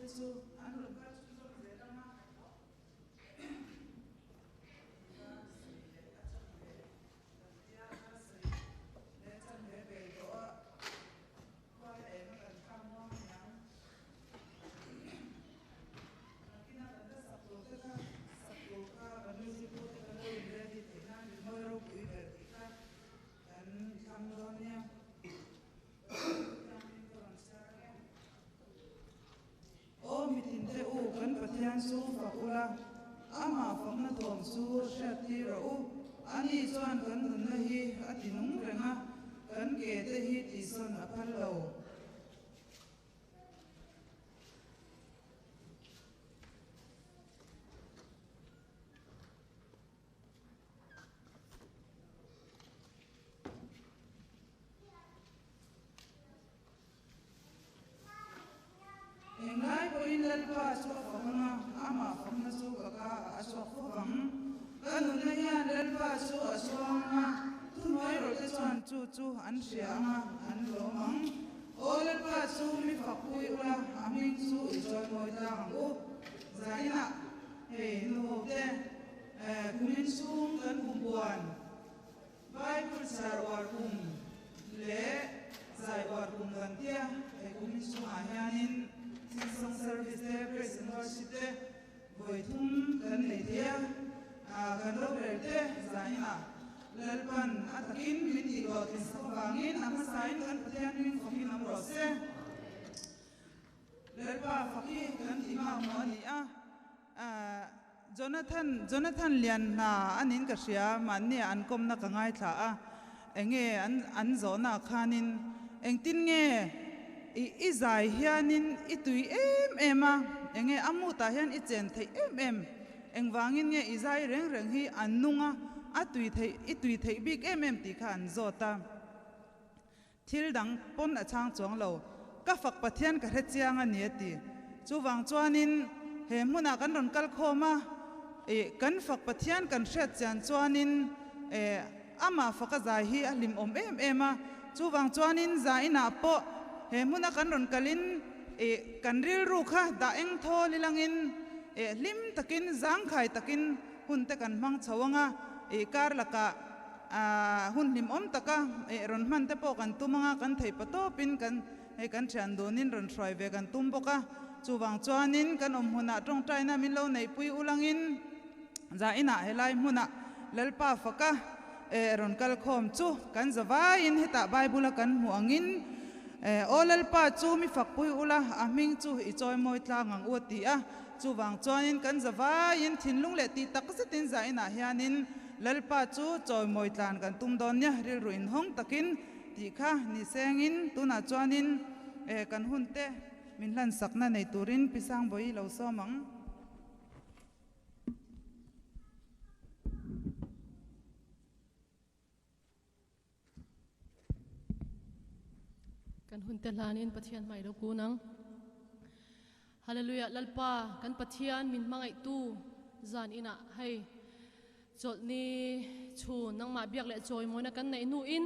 te chu an rawn kal chhunzawm zel ang a. Dar sarih leh a chanve kan tia dar sarih leh a chanve bel tawh a khua la eng a kan thlak muang aniang. Nakina kan la sak tur te kha sak tur kha kan music ho te kan lo in ready theih nan rimawi ropui ber tih kha kan thlang dawn nia. Aw mitinte u, kan Pathian chu fak ula, amah fakna thawm chu hriattir rawh u. Ani chuan kan nunna hi a ti nung reng a, kan ke te hi tihsawn a phal lo. Englai pawhin Lalpa chu a fak ang a, amah fakna chu ka ka ah a chhuak fawk ang. Ka nunna hian Lalpa chu a chhuang ang a, thuhnuai rawhte chuan chu chu an hria ang a, an lawm ang. Aw Lalpa chu mi fakpui ula, a hming chu i chawimawi tlang ang u. Zainah hei nu ho te, kumin chhung kan kumpuan. Bible chhiar uar kum leh zai uar kum kan tia he kumin chungah hianin thil song service te praise and worship te vawi thum kan nei thei a, kan ro ber te zainah Lalpan a takin min tih hlawhtlin sak avangin a hmasain kan Pathian hming fawkin awm rawh se. Lalpa fak hi kan tih mak maw a ni a. Jonathan, Jonathan lian hna a niin ka hria, mahni ah an kawmna ka ngaithla a, enge an an zawhna ah khanin engtin nge i i zai hianin i tui em em a, enge a mood ah hian i chen theih em em, engvangin nge i zai reng reng hi an nung a, a tui theih i tui theih bik em em tih kha an zawt a. Thil dang pawn a chhang chuang lo. Ka fak Pathian ka hre chiang a ni a ti. Chuvang chuanin he hmunah kan rawn kal khawm a, ih kan fak Pathian kan hriat chian chuanin eh amah faka zai hi a hlimawm em em a. Chuvang chuanin zainah pawh he hmuna kan rawn kalin ih kan rilru kha dah eng thawl ilangin eh hlim takin zangkhai takin hun te kan hmang chho ang a, ih kar lakah Hun hlimawm taka rawn hman te pawh kan tum anga kan theih pa tawpin kan hei kan thian dunin rawn hruai ve kan tum bawk a. Chuvang chuanin kan awm hmunah tawngtaina min lo neihpui ulangin zainah helai hmunah Lalpa faka rawn kal khawm chu kan zavaiin hetah Bible a kan hmuh angin Aw Lalpa chu mi fakpui ula a hming chu i chawimawi tlang ang u a ti a. Chuvang chuanin kan zavaiin thinlung leh tih tak zetin zainah hianin Lalpa chu chawimawi tlan kan tum dawn nia, rilru inhawng takin tih kha ni sengin tunah chuanin kan hunte min hlansakna nei turin Pi Sangbawi lo sawm ang. Kan hun te hlanin Pathian hmai lo kun ang. Hallelujah Lalpa kan Pathian min hmangaih tu zan inah hei chawlhni chhun nangmah biak leh chawi mawina kan neih hnu in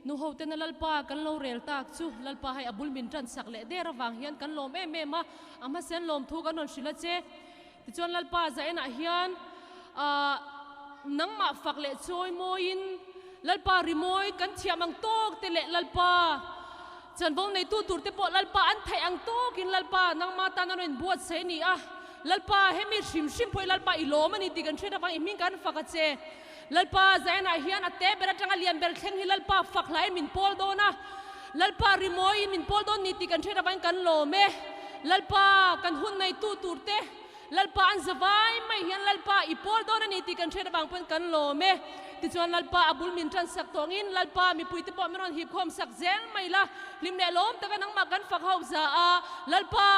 nu ho tena Lalpa kan lo rel tak chu Lalpa hei a bul min tan sak leh der avang hian kan lawm em em a a hmasen lawmthu kan rawn hrilh a che. Tichuan Lalpa zaenah hian nangmah fak leh chawi mawiin Lalpa rimawi kan thiam ang tawk te leh Lalpa chanvo neitu tur te pawh Lalpa an theih ang tawkin Lalpa nangmah tan a rawn inbuatsaih a ni a. Lalpa hemi hrim hrim pawh hi Lalpa i lawm a ni tih kan hriat avang i hming kan fak a che. Lalpa zaenah hian a te ber atanga lian ber thleng hi Lalpa fak hlaiin min pawl dawn a, Lalpa rimawiin min pawl dawn ni tih kan hriat avangin kan lawm e. Lalpa kan hun neitu tur te Lalpa an za vai mai hian Lalpa i pawl dawn a ni tih kan hriat avang pawn kan lawm e. Tichuan Lalpa a bul min tan sak tawngin Lalpa mipuite pawh min rawn hip khawm sak zel mai la. Hlim leh lawm taka nangmah kan fak ho za a, Lalpa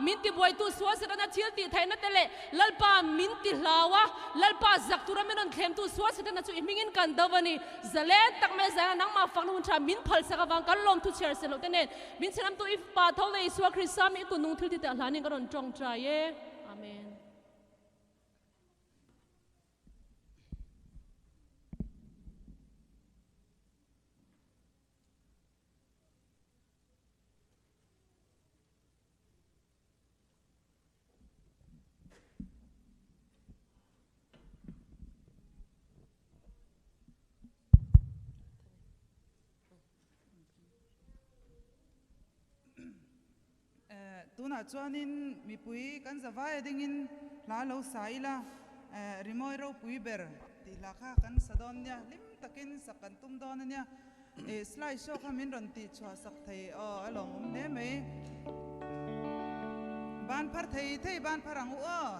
min tibuaitu sual Setana thil tih theihna te leh Lalpa min ti hlau a, Lalpa zak tura min rawn thlemtu sual Setana chu i hmingin kan do a ni. Zalen tak mai zana nangmah fakna hun tha min phalsak avang kan lawmthu chhiar se loh te nen min chhanamtu i Pa tho leh Isua Krista mi i kun nung thil ti teh hlanin ka rawn tawngtai e. Amen. Tunah chuanin mipui kan zavai a dingin hla lo sa ila, rimawi ropui ber tih hla kha kan sa dawn nia, hlim takin sak kan tum dawn a nia. Slide show kha min rawn tih chhuah sak thei aw, a lawmawm hle mai. Ban phar thei thei ban phar ang u aw.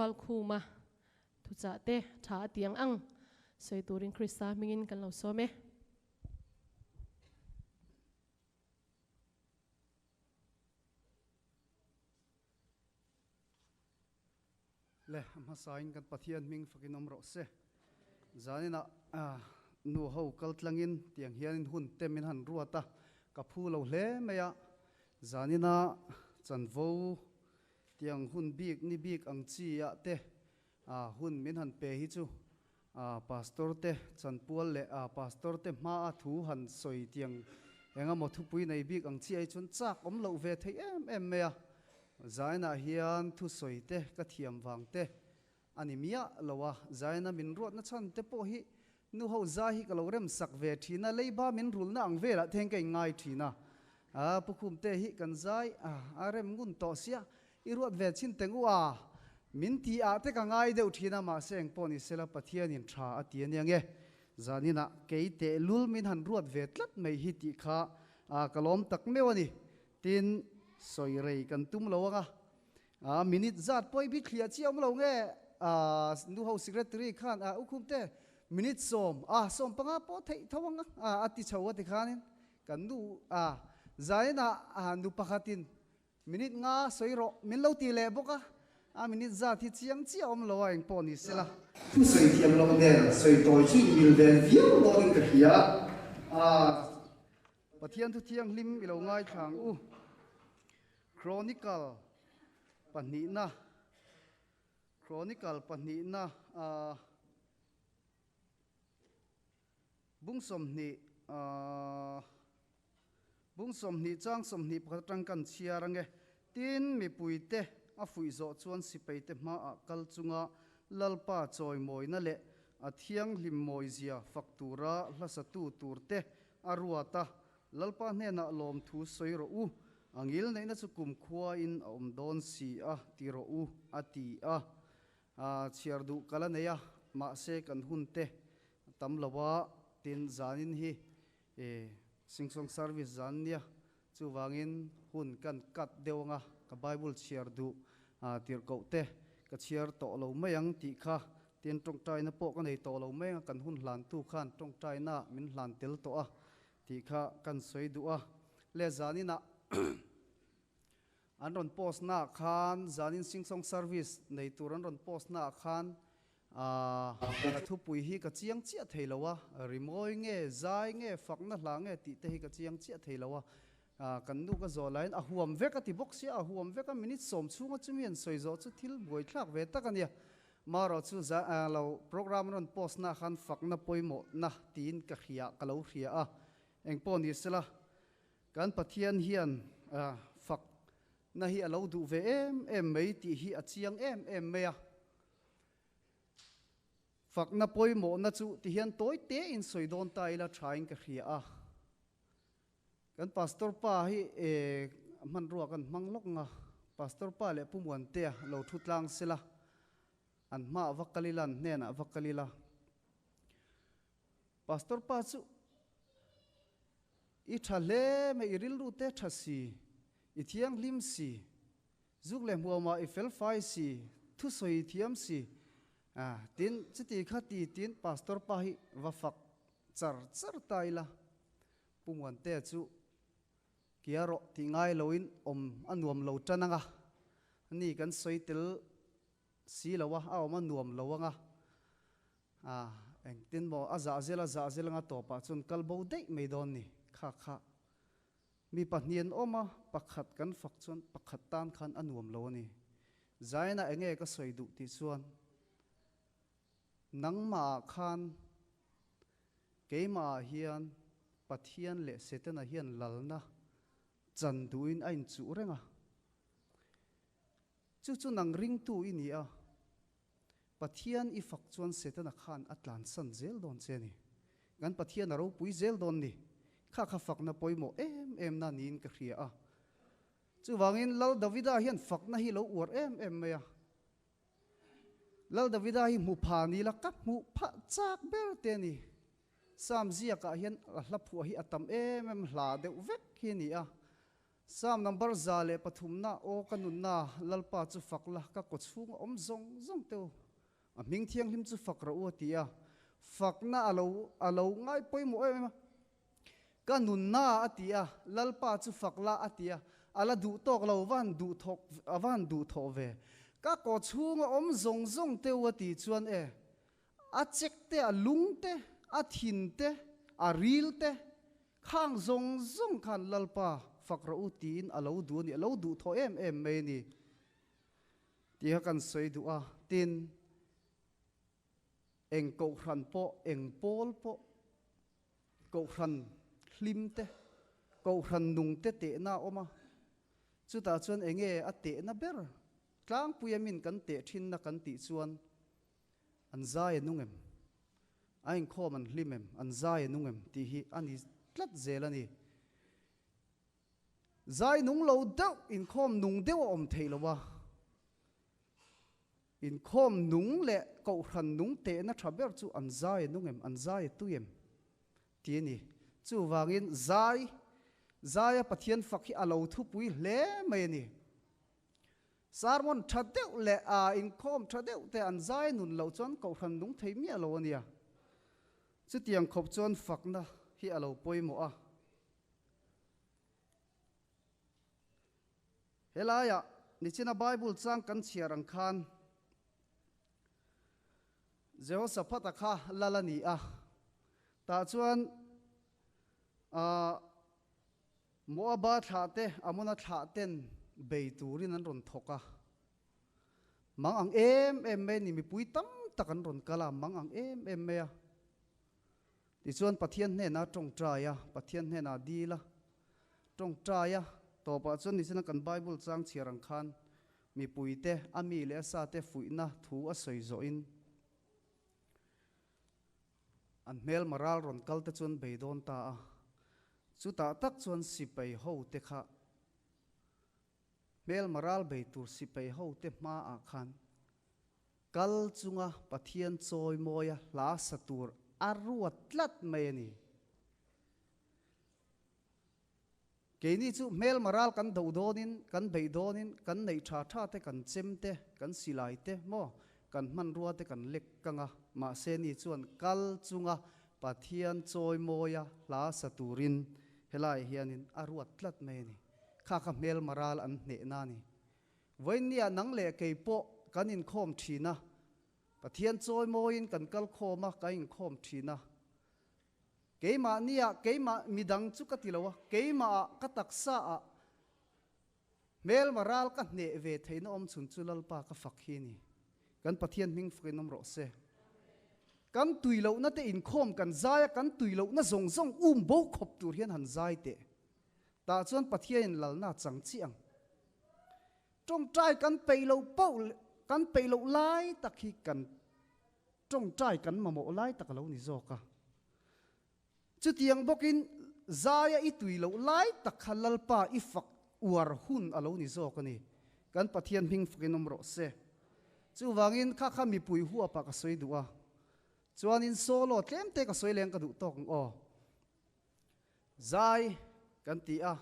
Rualkhuma thuchah te tha a tiang ang sawi turin Krista hmingin kan lo sawm e. Le, a hmasain kan Pathian hming fakin awm rawh se. Zaninah nu ho kal tlangin tiang hianin hun te min han ruat a, ka phu lo hle mai a. Zanina chanvo tiang hun bik ni bik ang chi ah te hun min han pe hi chu Pastor te chanpual leh Pastor te hmaa thu han sawi tiang eng emaw thupui nei bik ang chi ai chuan chak awm loh ve theih em em mai a. Zainah hian thusawi te ka thiam vang te a ni miah lo a, Zaina min ruatna chhan te pawh hi nu ho zai hi ka lo rem sak ve thin a, leiba min rulna ang velah te hian ka inngai thin a. Pu Khumte hi kan zai a rem ngun tawh sia, I ruat ve chin teng u a, min ti ah te ka ngai deuh thin a, mahse eng pawh ni sela Pathianin tha a ti ania nge, zaninah kei tehlul min han ruat ve tlat mai hi tih kha ka lawm tak meuh a ni. Tin, sawi rei kan tum lo ang a, a minute zat pawh i bi thliah chiah awm lo nge, a nu ho secretary khan a ukhumte minute sawm a 15 pawh theih tho ang a a ti chho a ti khanin kan nu a zainah a nu pakhatin minute nga sawi rawh min lo ti leh bawk a, a minute zat hi chiang chiah awm lo a eng pawh ni sela. Thu sawi thiam loh nen sawi tawi chu i mil vel viau dawnin ka hria a. Pathian thu thianghlim i lo ngaithla ang u. Chronicle pahnihna Chronicle pahnihna ah bung 20 ah bung 20 chang 21 atang kan chhiar ange. Tin, mipuite a fuih zawh chuan sipaite hmaah kal chunga Lalpa chawimawina leh a thianghlim mawizia fak tura hlasatu turte a ruat a, Lalpa hnenah lawmthu sawi rawh u, a ngil neihna chu kumkhuain a awm dawn si a ti rawh u, a ti a. Chhiar duh ka la nei a, mahse kan hun te tam lo a, tin zanin hi Singsong service zan nia, chuvangin hun kan cut deuh anga ka Bible chhiar duh tirhkoh te ka chhiar tawh lo mai ang tih kha Tin, tawngtaina pawh ka nei tawh lo mai ang a, kan hun hlantu khan tawngtaina min hlan tel tawh a tih kha kan sawi duh a. Le zaninah an rawn post naah khan, zanin Singsong service nei tur an rawn post naah khan ka thupui hi ka chiang chiah thei lo a, rimawi nge, zai nge, fakna hla nge tih te hi ka chiang chiah thei lo a. Kan nu ka zawh laiin a huam vek a ti bawk sia, a huam vek a, minute 10 chhunga chumi an sawi zawh chu thil buaithlak ve tak a nia. Marawh chu lo program rawn post na khan fakna pawimawh na tiin ka hria, ka lo hria a. Engpawh ni sela, kan Pathian hian fak na hi a lo duh ve em em mai tih hi a chiang em em mai a. Fakna pawimawh na chu ti hian tawi te in sawi dawn ta ila tha in ka hria a. Kan pastor pa hi hmanrua kan hmang lawk nga, pastor pa leh Pu Muantea lo thu tlang sela, an hmaah va kal ila, an hnenah va kal ila. Pastor pa chu i tha hle mai, i rilru te tha si, i thianghlim si, zuk leh hmuamah i fel fai si, thusawi i thiam si, tin chuti kha ti tin pastor pa hi va fak char char ta ila. Pu Muantea chu kia rawh tih ngai loin awm a nuam lo tan ang a, ni kan sawi tel si lo a, a awm a nuam lo ang a, engtin maw a zah zel a zah zel anga tawpah chuan kal bo daih mai dawn ni, kha kha mi pahnih an awm a, pakhat kan fak chuan pakhat tan khan a nuam lo a ni. Zaina enge ka sawi duh tih chuan nangmahah khan Keimahah hian Pathian leh Setana hian lalna chan duhin a inchuh reng a. Chu chu nang ringtu i ni a, Pathian i fak chuan Setana khan a tlansan zel dawn che a ni. Kan Pathian a ropui zel dawn ni. Kha kha fakna pawimawh em em na niin ka hria a. Chuvangin Lal Davida hian fakna hi lo uar em em mai a. Lal Davida hi hmu pha ni la ka hmuh phah chak ber te a ni. Psalm ziakah hian a hla phuah hi a tam em em hla deuh vek hi a ni a. Psalm number 103 na aw ka nunna Lalpa chu fak la ka kaw chhung a awm zawng zawng teu a hming thianghlim chu fak rawh u a ti a, fakna a lo a lo ngai pawimawh em em a. Ka nunna a ti a, Lalpa chu fak la a ti a, a la duh tawk lo va han duh thawk a va han duh thawh ve. Ka kaw chhung a awm zawng zawng teu a ti chuan e, a chek te, a lung te, a thin te, a ril te, khang zawng zawng khan Lalpa fak rawh u tiin a lo duh a ni, a lo duh thawh em em mai a ni tih kha kan sawi duh a. Tin, eng kohhran pawh, eng pawl pawh, kohhran hlim te, kohhran nung te tehna a awm a, chutah chuan eng nge a tehna ber tlangpui a min kan teh thinna kan tih chuan an zai a nung em, a inkhawm an hlim em, an zai a nung em tih hi a ni tlat zel a ni. Zai nung lo deuh, inkhawm nung deuh a awm theih lo a. Inkhawm nung leh kohhran nung tehna tha ber chu an zai a nung em, an zai a tui em? Tih a ni. Chuvangin zai, zaia Pathian fak hi a lo thupui hle mai a ni. Sermon tha deuh leh a inkhawm tha deuh te an zai nun loh chuan kohhran nung thei miah lo a nia. Chutiang khawp chuan fakna hi a lo pawimawh a. Helaiah nichina Bible chang kan chhiar ang khan Jehoshaphat-a kha lal a ni a, tah chuan ahh Moaba thlah te, Amona thlah ten bei turin an rawn thawk a. Mang ang em em mai a ni, mipui tam tak an rawn kal a, mang ang em em mai a. Tichuan Pathian hnenah tawngtai a, Pathian hnenah dil a, tawngtai a, tawpah chuan nichina kan Bible chang chhiar ang khan mipuite a mi leh a sate fuihna thu a sawi zawhin an hmelma ral rawn kal te chuan beidawn ta a, chutah tak chuan sipai ho te kha Hmelma ral bei tur sipai hote hmaah khan kal chunga Pathian chawimawia hla sa tur a ruat tlat mai a ni. Keini chu hmelma ral kan do dawnin, kan beih dawnin, kan neih tha tha te, kan chem te, kan silai te maw, kan hmanrua te kan lek kang a, mahse ni chuan kal chunga Pathian chawimawia hla sa turin helaiah hianin a ruat tlat mai a ni. Kha kha hmelma ral an hnehna a ni. Vawiinniah nang leh kei pawh kan inkhawm thin a, Pathian chawimawiin kan kal khawm a, kan inkhawm thin a. Keimahniah keimah midang chu ka ti lo a, keimahah ka taksaah hmelma ral ka hneh ve theihna awm chhun chu Lalpa ka fak hi a ni. Kan Pathian hming fakin awm rawh se. Kan tui lohna te inkhawm kan zai a, kan tui lohna zawng zawng um bo khawp tur hian han zai teh. Tah chuan Pathianin lalna a chang chiah ang. Tawngtai kan peih loh poh kan peih loh lai tak hi kan tawngtai kan mamawh lai tak a lo ni zawk a. Chutiang bawkin zaia i tui loh lai tak kha Lalpa i fak uar hun a lo ni zawk a ni. Kan Pathian hming fakin awm rawh se. Chuvangin kha kha mipui huapah ka sawi duh a. Chuanin solo tlemte ka sawi leng ka duh tawk ang aw. Zai kan ti a,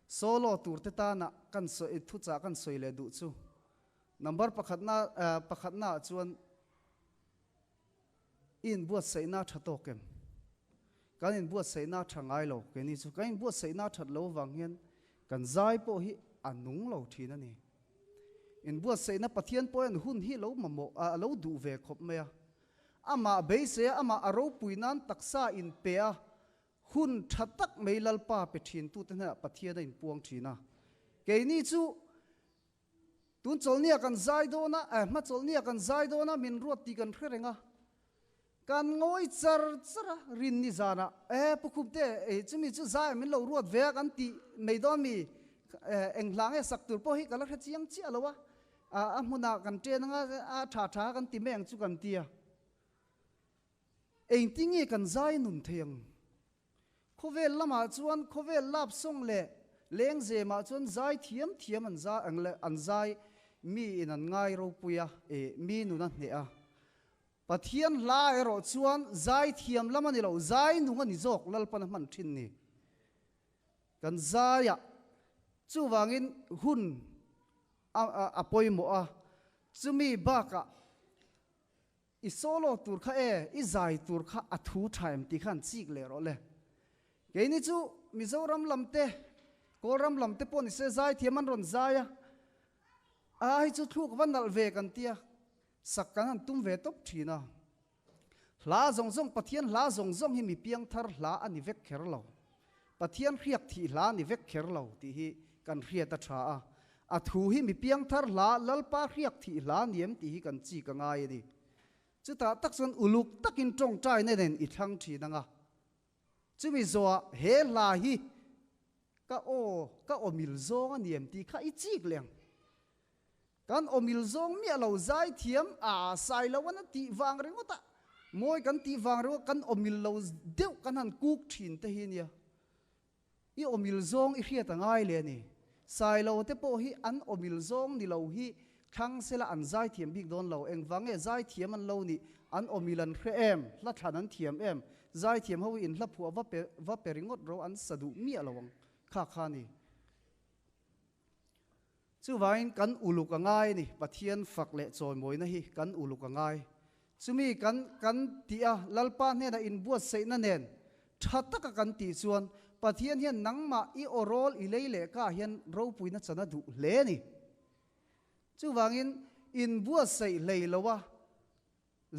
solo tur te tana kan sawi thuchah kan sawi leh duh chu number pakhatna pakhatna ah chuan i inbuatsaihna a tha tawk em? Kan inbuatsaihna a tha ngai lo keini chu kan inbuatsaihna a that lo avang hian kan zai pawh hi a nung lo thin a ni. Inbuatsaihna Pathian pawh hian hun hi lo mamawh a lo duh ve khawp mai a. Amah beisei a, amah a ropui nan taksa inpe a, hun tha tak mai Lalpa pe thintute hnenah Pathian a inpuang thin a. Keini chu tun chawlhnia kan zai dawn a, eh, hma chawlhnia kan zai dawn a, min ruat tih kan hre reng a. Kan ngawi char char a, rin ni zanah, eh, Pu Khumte, eh, chumi chu zai min lo ruat ve a kan tih mai dawn mi, eh, eng hla nge sak tur pawh hi ka la hre chiang chiah lo a. A hmunah kan ṭen anga a ṭha ṭha kan ti mai ang chu kan ti a. Engtin nge kan zai nun thei ang? Khawvel lamah chuan khawvel lap sawng leh lengzemah chuan zai thiam thiam an zai ang leh an zai mi in an ngai ropui a, eh mi nun a hneh a. Pathian hla erawh chuan zai thiam lam a ni lo, zai nung a ni zawk Lalpan a hman ṭhin ni. Kan zaiah. Chuvangin hun a a pawimawh a, chumi bakah i solo tur kha e, i zai tur kha a thu tha em tih kha an chik leh rawh le. Keini chu Mizoram lam te, Kawlram lam te pawh ni se zaithiam an rawn zai a, a hei chu thluk va nalh ve kan tia, sak kan han tum ve tawp thin a. Hla zawng zawng, Pathian hla zawng zawng hi mi piangthar hla a ni vek kher lo. Pathian hriak thih hla a ni vek kher lo tih hi kan hriat a tha a. A thu hi mi piangthar hla, Lalpa hriak thih hla a ni em tih hi kan chik a ngai a ni. Chutah tak chuan uluk takin tawngtaina nen i thlang thin ang a. Chumi zawhah he hla hi ka aw, ka awmil zawng a ni em tih kha i chik leh ang. Kan awmil zawng miah lo zaithiam a sai lo an a tih vang ringawt a, mawi kan tih vang ringawt kan awmil lo deuh kan han kuk thin te hi nia. I awmil zawng i hriat a ngai leh a ni. Sai lo te pawh hi an awmil zawng ni lo hi thlang sela an zaithiam bik dawn lo. Engvang nge zaithiam an lo nih? An awmil an hre em? Hla thlan an thiam em? Zaithiam ho hi in hla phuah va pe va pe ringawt ro an sa duh miah lo ang kha kha a ni. Chuvangin kan uluk a ngai a ni, Pathian fak leh chawimawina hi kan uluk a ngai. Chumi kan kan tih a, Lalpa hnenah inbuatsaihna nen tha taka kan tih chuan Pathian hian nangmah i awrawl i lei leh ka ah hian ropuina chan a duh hle a ni. Chuvangin inbuatsaih hlei lo a,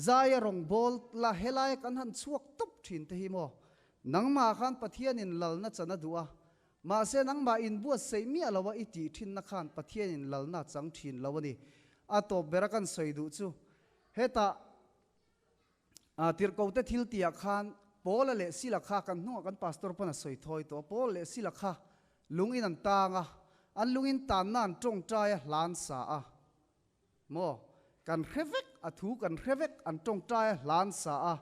Zaia rawngbâwl la helaia kan han chhuak tawp ṭhin te hi maw? Nangmah khan Pathianin lalna chan a duh a, mahse nangmah inbuatsaih miah lo a i tih ṭhinna khan Pathianin lalna a chang ṭhin lo a ni. A tawp bera kan sawi duh chu hetah tirhkote thil tihah khan Paula leh Sila kha kan hnungah kan pastor pawn a sawi thawi tawh a, Paul leh Sila kha lungin an tang a, an lungin tanna an ṭawngṭai a hlan sa a. Maw? Kan hre vek, a thu kan hre vek, an tawngtai a hlan sa a,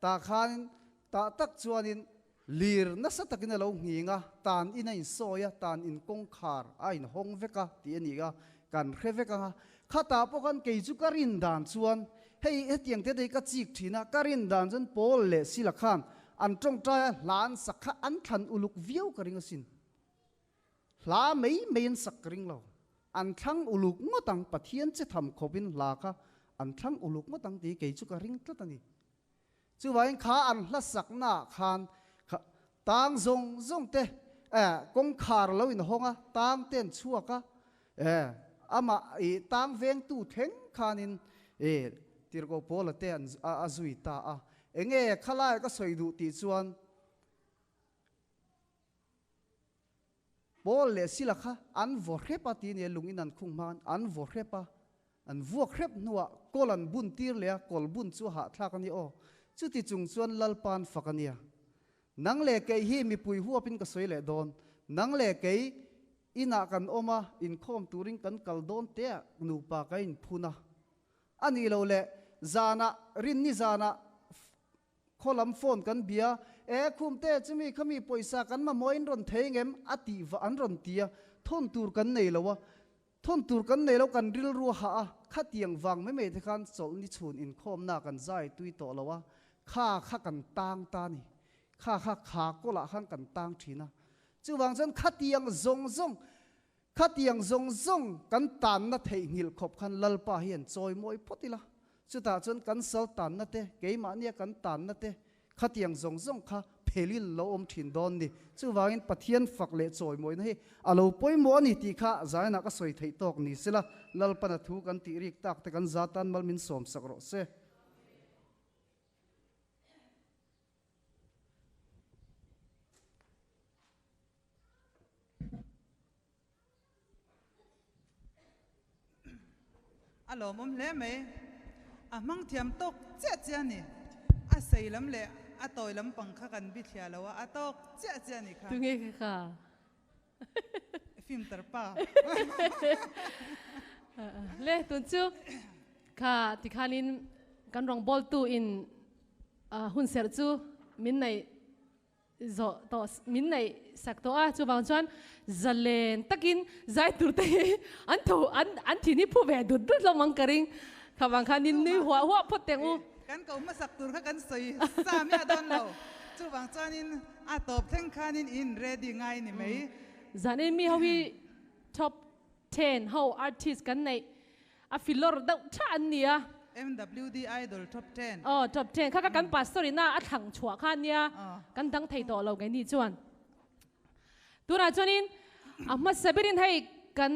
tah khanin, tah tak chuanin lir nasa takin a lo nghing a, tan in a insawi a, tan in kawngkhar a inhawng vek a tih a ni a, kan hre vek ang a. Khatah pawh khan kei chu ka rin dan chuan, hei hetiang te te hi ka chik thin a, ka rin dan chuan Paul leh Sila khan an tawngtai a hlan sak kha an thlan uluk viau ka ring asin. Hla mai mai an sak ka ring lo. An thlang uluk ngawt ang, Pathian che tham khawpin hla kha an thlang uluk ngawt ang tih kei chu ka ring tlat a ni. Chuvangin kha an hla saknaah khan kha tang zawng zawng te eh kawngkhar lo inhawng a, tang te an chhuak a, eh amah ih tang vengtu thleng khanin ih Tirhkoh Paula te an a zui ta a. Enge khalai ka sawi duh tih chuan Paul leh Sila kha an vaw hrep a ti nia lung in an khung hma an vaw hrep a, an vuak hrep hnuah kawl an bun tir leh a, kawl bun chu a hahthlak a ni aw. Chuti chung chuan Lalpa an fak a nia. Nang leh kei hi mipui huapin ka sawi leh dawn. Nang leh kei inah kan awm a, inkhawm turin kan kal dawn teh nupa ka inphun a. A nih loh leh zanah, rinni zanah Khawlam phone kan bia, E Khumte, chumi khami pawisa kan mamawh in rawn thei ngem? a tih vah an rawn ti a, thawn tur kan nei lo a, thawn tur kan nei lo kan rilru a hah a, khatiang vang mai mai te khan chawlhni chhun inkhawmna kan zai tui tawh lo a, kha kha kan tang ta a ni, kha kha kha kawlah khan kan tang thin a, chuvang chuan khatiang zawng zawng, Khatiang zawng zawng kan tanna theihnghilh khawp khan Lalpa hi an chawi mawi phawt ila, chutah chuan kan sal tanna te, keimahnia kan tanna te, khatiang zawng zawng kha phelin lo awm thin dawn ni. Chuvangin Pathian fak leh chawimawina hi a lo pawimawh a ni tih kha zainah ka sawi theih tawk ni sela, Lalpana thu kan tih rik tak te kan za tan mal min sawmsak rawh se. A lawmawm hle mai. A hmang thiam tawk chiah chiah a ni. A sei lam leh a tawi lam pang kha kan bithliah lo a, a tawk chiah chiah a ni kha. Tunge kha kha? Film tar pa. Le tun chu kha tikhanin kan rawngbawltu in hun serh chu min nei Zawh tawh min neih sak tawh a, chuvang chuan zalen takin zai tur te hi an tho an an thin hi phu ve dut dut hlawm ang ka ring. Kha vang khan in nui huah huah phawt teng u. Kan ko hmasak tur kha kan sawi sa miah dawn lo, chuvang chuanin a tawp thleng khanin in ready ngai ni mai. Zanin mi ho hi. Top 10 ho artist kan neih a filawr deuh tha an ni a. MWD Idol Top 10. Aw Top 10 kha kha kan pastor ina a thlang chhuah kha ania kan dang thei tawh lo keini chuan. Tunah chuanin a hmasa berin hei kan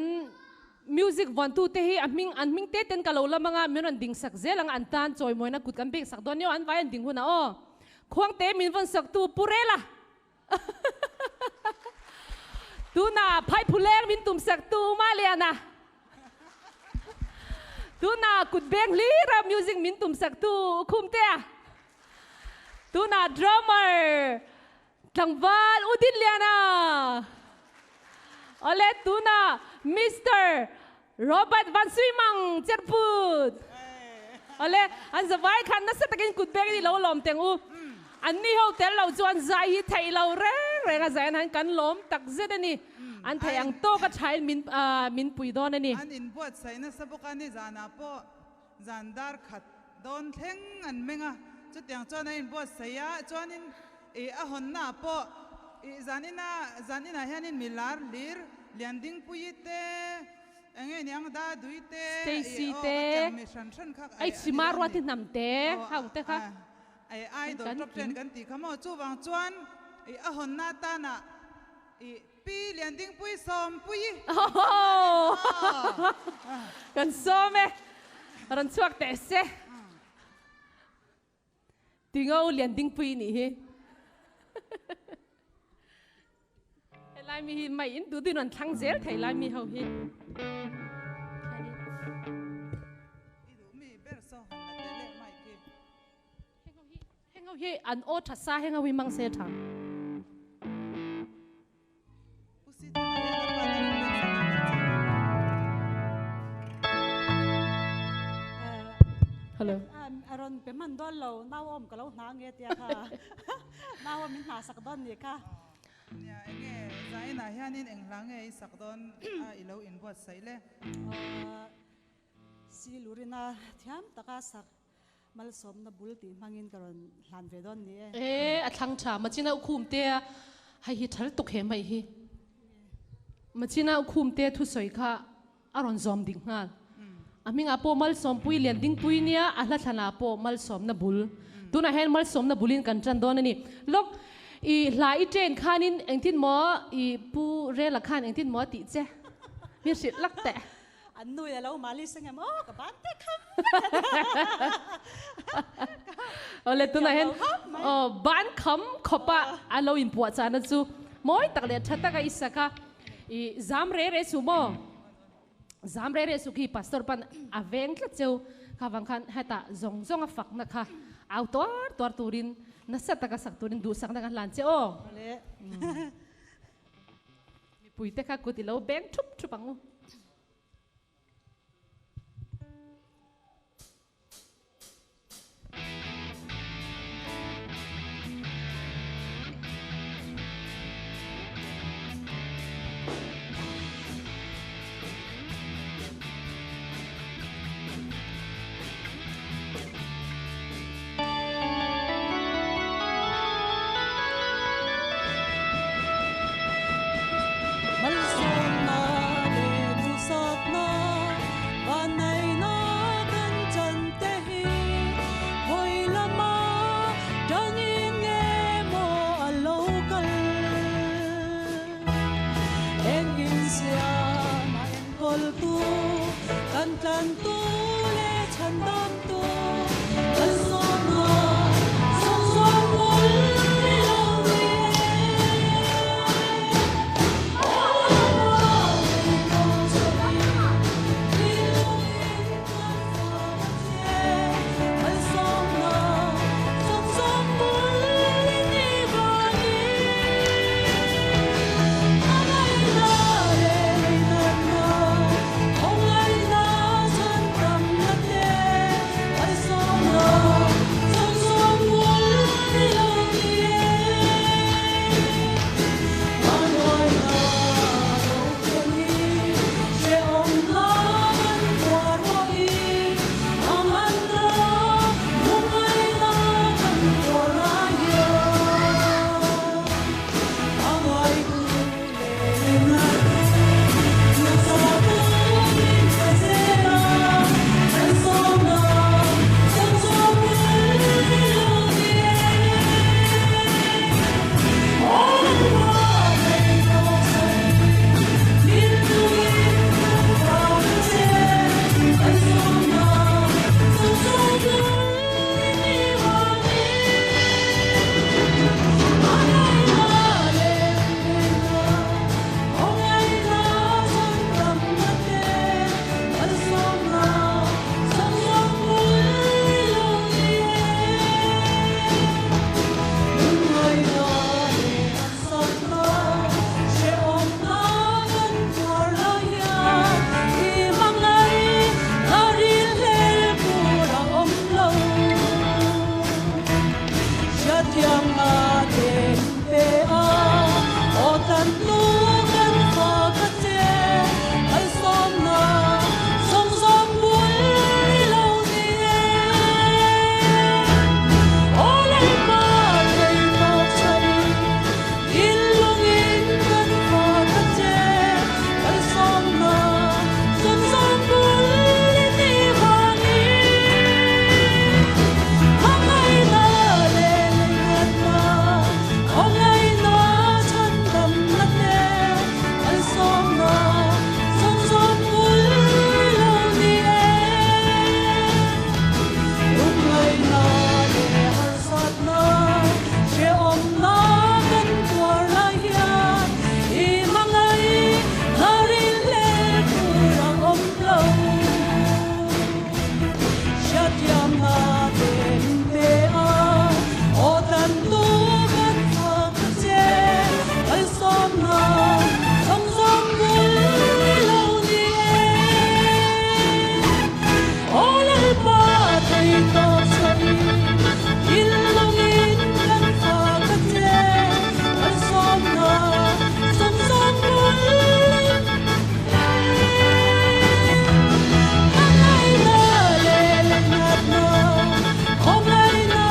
music vuantu te hi a hming an hming te ten ka lo lam anga min rawn ding sak zel anga an tan chawimawina kut kan beng sak dawn nia an vai an ding hunah aw Khuangte min vawn sak tu Pu Rela Tunah Phaiphuleng min tum sak tu Uma Liana Tunah kut beng hlira music min tum sak tu Khumtea Tunah drummer Tlangval U Dinliana Awle tunah Mister Robert Van Suimang Cherput Awle an zavai khan nasa takin kut beng in i lo lawm teng u. An ni ho tel lo chu an zai hi theih lo reng reng a zai an han kan lawm tak zet a ni. An theih ang tawk a thain min min pui dawn a ni. An inbuatsaih nasa bawk a, nizanah pawh Zan dar khat dawn thleng an meng a, chutiang chuan a inbuatsaih a, chuanin ih a hawnnaah pawh ih zan ina zan inah hianin mi lar hlir Liandingpuii te eng nge niang Dadui te ih Stacy aw te khatiang mi hran hran kha ai a ni Chima dawn ni. Ruati hnam te Aw hau te kha a ih an idol kan top ten kim. kan tih kha maw chuvang chuan ih a hawnna atana ih Pi Liandingpui Sawmpuii Kan sawm e, rawn chhuak teh se. Tingo Liandingpui nih hi. Helai mi hi mai in duh duhin rawn thlang zel thei lai mi ho hi. I duh mi ber saw han la teh leh mai khi. Heng ho hi an aw tha sa heng ho hi mang se tha. Hello. Aron pe man don lo nau om ka lo hna nge tia kha nau om min hna sak don ni kha. Nia enge zainah hianin eng hla nge i sak dawn a i lo inbuatsaih le. Silurina thiam taka sak Malsawmna bul tih hmangin ka rawn hlan ve dawn ni e. E, a thlang tha. Machina ukhum te a hei hi thal tuk he mai hi. Machina ukhum te thusawi kha a rawn zawm ding nghal. A hmingah pawh Malsawmpui lian dingpui nia, a hla thlanah pawh Malsawmna bul. Tunah hian Malsawmna bulin kan tan dawn a ni. Lawk, i hla i train khanin engtin maw i Pu Rela khan engtin maw a tih che? Mi hrilh lak teh. An nui a lo mali seng em aw ka ban te kham Awle tunah hian aw ban kham khawp a a lo inpuah chahna chu mawi tak leh tha taka i sak a i zam re re su maw zam re re su khi pastor pan a veng tlat cheu kha vang khan hetah zawng zawng a fakna kha au tuar tuar turin nasa taka sak turin duhsakna kan hlan che aw. Awle. Mipui te kha kut i lo beng thup thup ang u. Malsawmna leh duhsakna vanneihna kan chan te hi hawi lama tangin nge maw a lo kal? Engin siam a enkawltu kan tlantu leh chhandamtu kan sawmna sawmsawm bul ni lo ni e. Hriatthiamna te min pe a, aw tan hnu kan fak a che, malsawmna zawng zawng bul i lo ni e. Aw Lalpa thei tawk chhain, thinlungin kan fak a che, malsawmna zawng zawng bul i nih vangin. Hmangaihna leh leingatna, khawngaihna chhandamna te, malsawmna zawng zawng bul lo ni e. Lungngaihna leh harsatna, hrehawmna kan tuar lai hian i hmangaihna rinhlel tur a awm lo. Hriatthiamna te min pe a, aw tan tu kan fak a che, malsawmna zawng zawng bul i lo ni e. Aw Lalpa thei tawp chhuahin, thinlungin kan fak a che, malsawmna zawng zawng bul i lo Hmangaihna leh leingatna, khawngaihna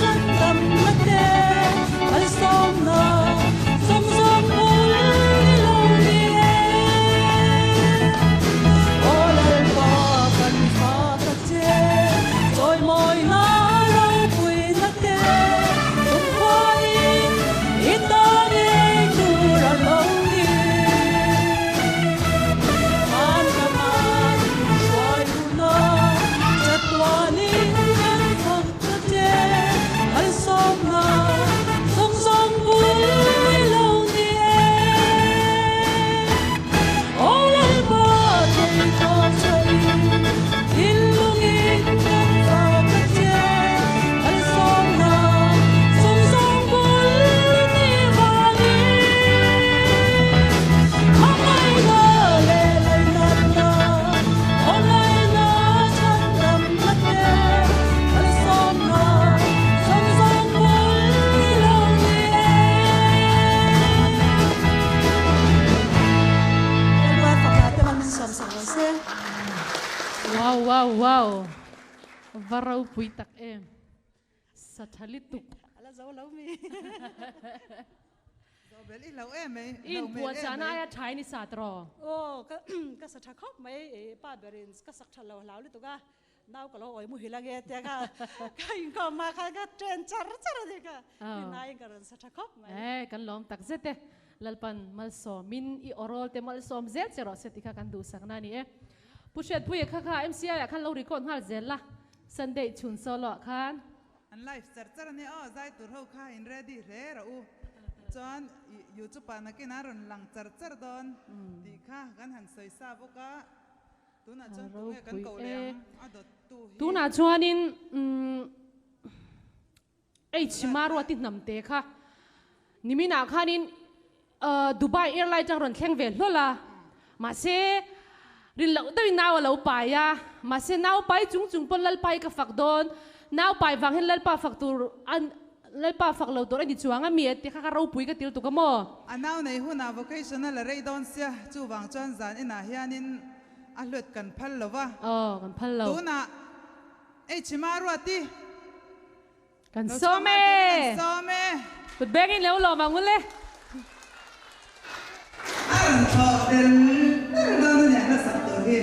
chhandamna te, malsawmna zawng zawng bul i lo ni e. Aw Lalpa kan fak a che, chawimawina ropuina te, kumkhuain i ta ngei tur a lo ni. Van rama hruai huna chatuanin kan fak ta che, malsawmna zawng zawng bul i lo ni e. Aw Lalpa thei tawp chhain, thinlungin kan fak ta che, malsawmna zawng zawng bul i nih vangin. Hmangaihna leh lainatna, khawngaihna chhandamna te, malsawmna zawng zawng bul i lo ni e. Lalpa faka te man min sawmsak rawh se. Wow wow wow va ropui tak em sa tha lutuk. A la zo lo mi. Zawhbel i hlauh em mai, I hlauh hmel inpuah em chahna mai. aia tha in i sat rawh. Aw, ka ka sa tha khawp mai, i pa berin ka sak tha lo hlau lutuk a, nau ka lo awi muhil ange tia ka ka inkhawm hma khan ka train char char a ni ka, rinaiin ka rawn sa tha khawp mai. E, kan lawm tak zet e, Lalpan malsawmin i awrawl te malsawm zel che rawh se ti kha kan duhsakna a ni e. Pu Hriatpuia kha kha MCI ah khan lo record nghal zel la, Sunday chhun solo ah khan. An live char char a nia aw, zai tur ho kha in ready hle rawh u. Chuan YouTube ah nakin a rawn lang char char dawn tih kha kan han sawi sa bawk a, tunah chuan tunge kan koh leh ang a dawt tu hi. Tunah chuanin H Maruati hnamte kha niminah khanin Dubai airline atang rawn thleng ve hlawl a, mahse rin loh deuhin nau a lo pai a, mahse nau pai chung chung pawn Lalpa hi ka fak dawn, nau pai vang hian Lalpa fak tur Lalpa fak lo tur a ni chuang a mi a ti kha kha ropui ka til tuk a maw? A nau nei hunah vocation a la rei dawn sia, chuvang chuan zan inah hianin a hluat kan phal lo va. Aw, kan phal lo. Tunah H Maruati Kan sawm e! Kan sawm e! Kut bengin lo lawm ang ule. A rawn thawh tel tel dawn a nia hla sak tur hi.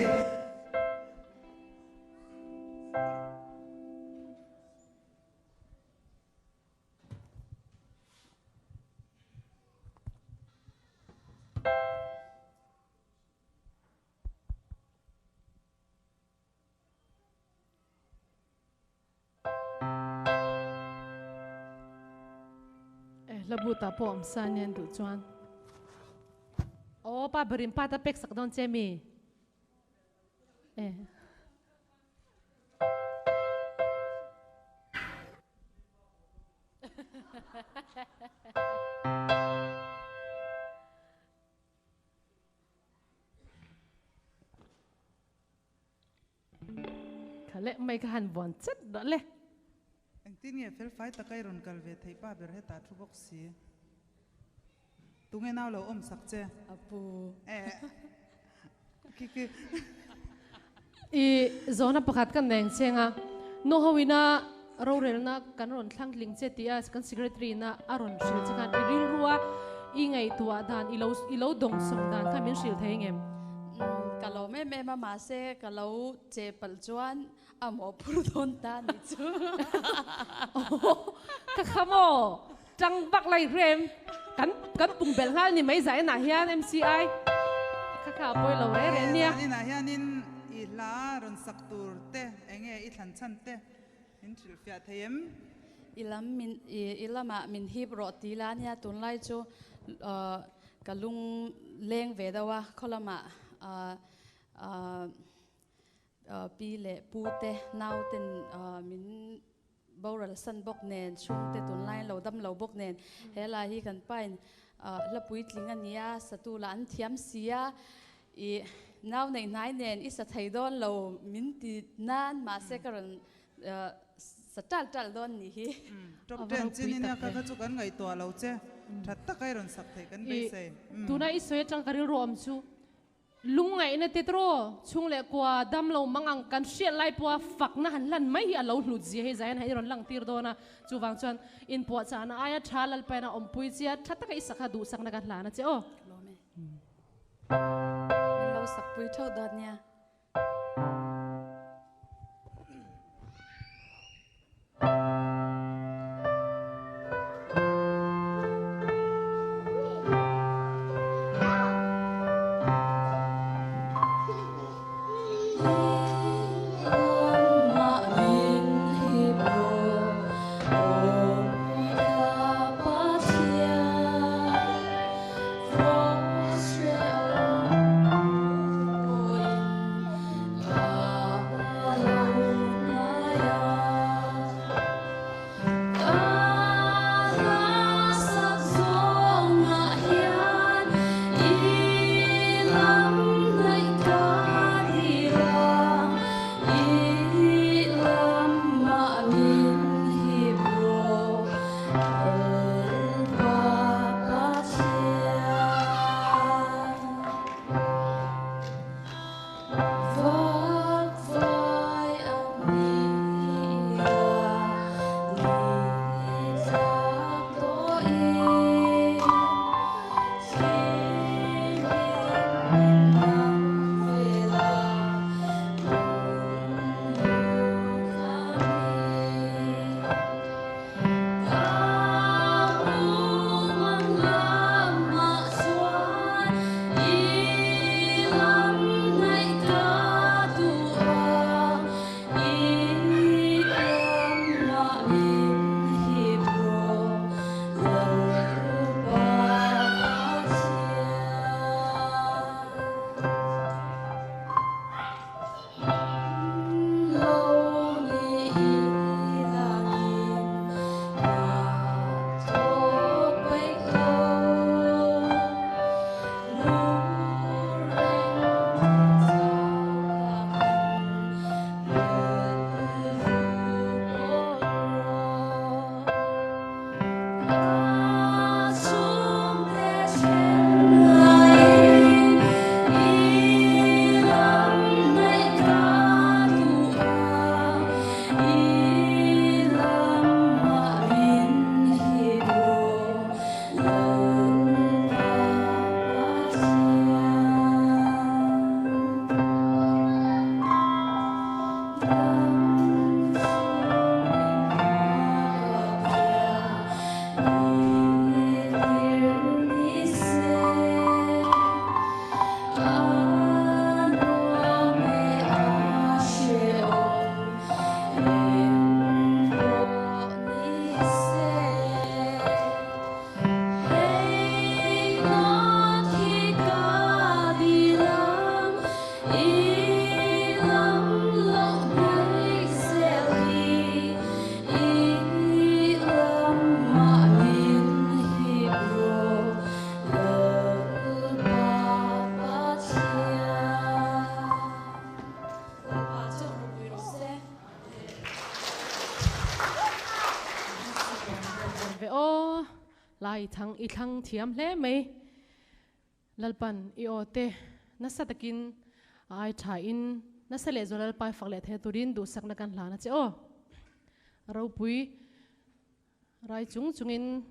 Hla but ah pawh awm sa nen duh chuan aw pa berin pa ta pek sak dawn che mi e Kha leh mai ka han vuan chat rawh le. Engtin nge felfai taka i rawn kal ve theih pa ber hetah thu bawk si. Tunge nau lo awm sak che? A pu. Eh. Ki ki. I zawhna pakhat kan nei ang cheng a, nu ho ina rorelna kan rawn thlang tling che tih a kan secretary ina a rawn hrilh che khan i rilru a i ngaihtuah dan i lo i lo dawngsawng dan kha min hrilh thei ngem? Ka lawm em em a mahse ka lo che palh chuan A maw phur dawn ta ni chu. Ka kha maw tang bak lai hrem kan kan pung belh nghal ni mai zah enah hian MCI kha kha a pawi lo reng reng nia. Zah inah hianin i hla rawn sak tur te enge i thlan chhan te min hrilh fiah thei em? I lam min i lamah min hip rawh ti la nia tunlai chu ka lung leng ve deuh a khaw lamah Pi leh pu te nau ten min boral san bawk nen chhung te tunlai lo dam lo bawk nen he lai hi kan pa in hla puitling a nia satu lah an thiam si a i nau neih hnai nen i sa thei dawn lo min ti nan mahse ka rawn sa tal tal dawn nih hi. Top ten chin ania kha kha chu kan ngaihtuah lo che that taka i rawn sak theih kan beisei. Tuna i sawi atang ka rilru awm chu Lungngaihna te tawh chhung leh kua dam lo mang ang kan hriat lai pawha fakna han hlan mai hi a lo hlut zia hei Zion hi rawn lang tir dawn a, chuvang chuan inpuahchahna aia tha Lalpain a awmpui chia tha taka i sakha duhsakna ka hlan a che aw. Lawm e. Min lo sakpui theuh dawn nia. ve aw. Lai thang i thlang thiam hle mai. Lalpan i aw te nasa takin a ai tha in nasa leh zual Lalpa i fak leh theih turin duhsakna kan hlan a che aw. Ropui rai chung chungin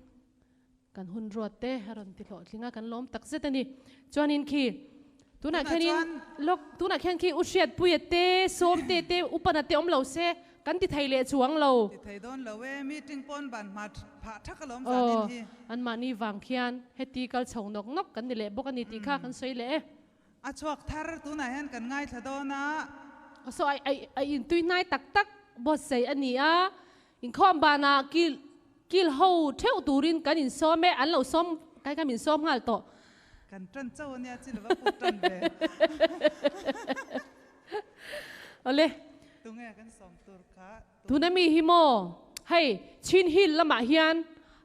kan hun ruat te a rawn ti hlawhtling a, kan lawm tak zet a ni. Chuanin khi tunah khianin lawk tunah khian khi u Hriatpuia te, Sawmte te, Upana te awm lo se kan ti thei leh chuang lo. Ti thei dawn lo e, meeting pawn ban hma phah thak alawm zanin hi. Aw, anmahni vang khian heti kal chho nawk nawk kan ni leh bawk a ni tih kha kan sawi leh e. A chhuak thar tunah hian kan ngaithla dawn a. Saw ai ai ai intui hnai tak tak buatsaih a ni a, inkhawm banah kil kil ho theuh turin kan insawm e, an lo sawm kai kha min sawm nghal tawh. Kan tan chauh a nia chi lova puk tan ve. Awle. Tunge kan sawm tur kha. Tuna mi hi maw hei Chin Hill lamah hian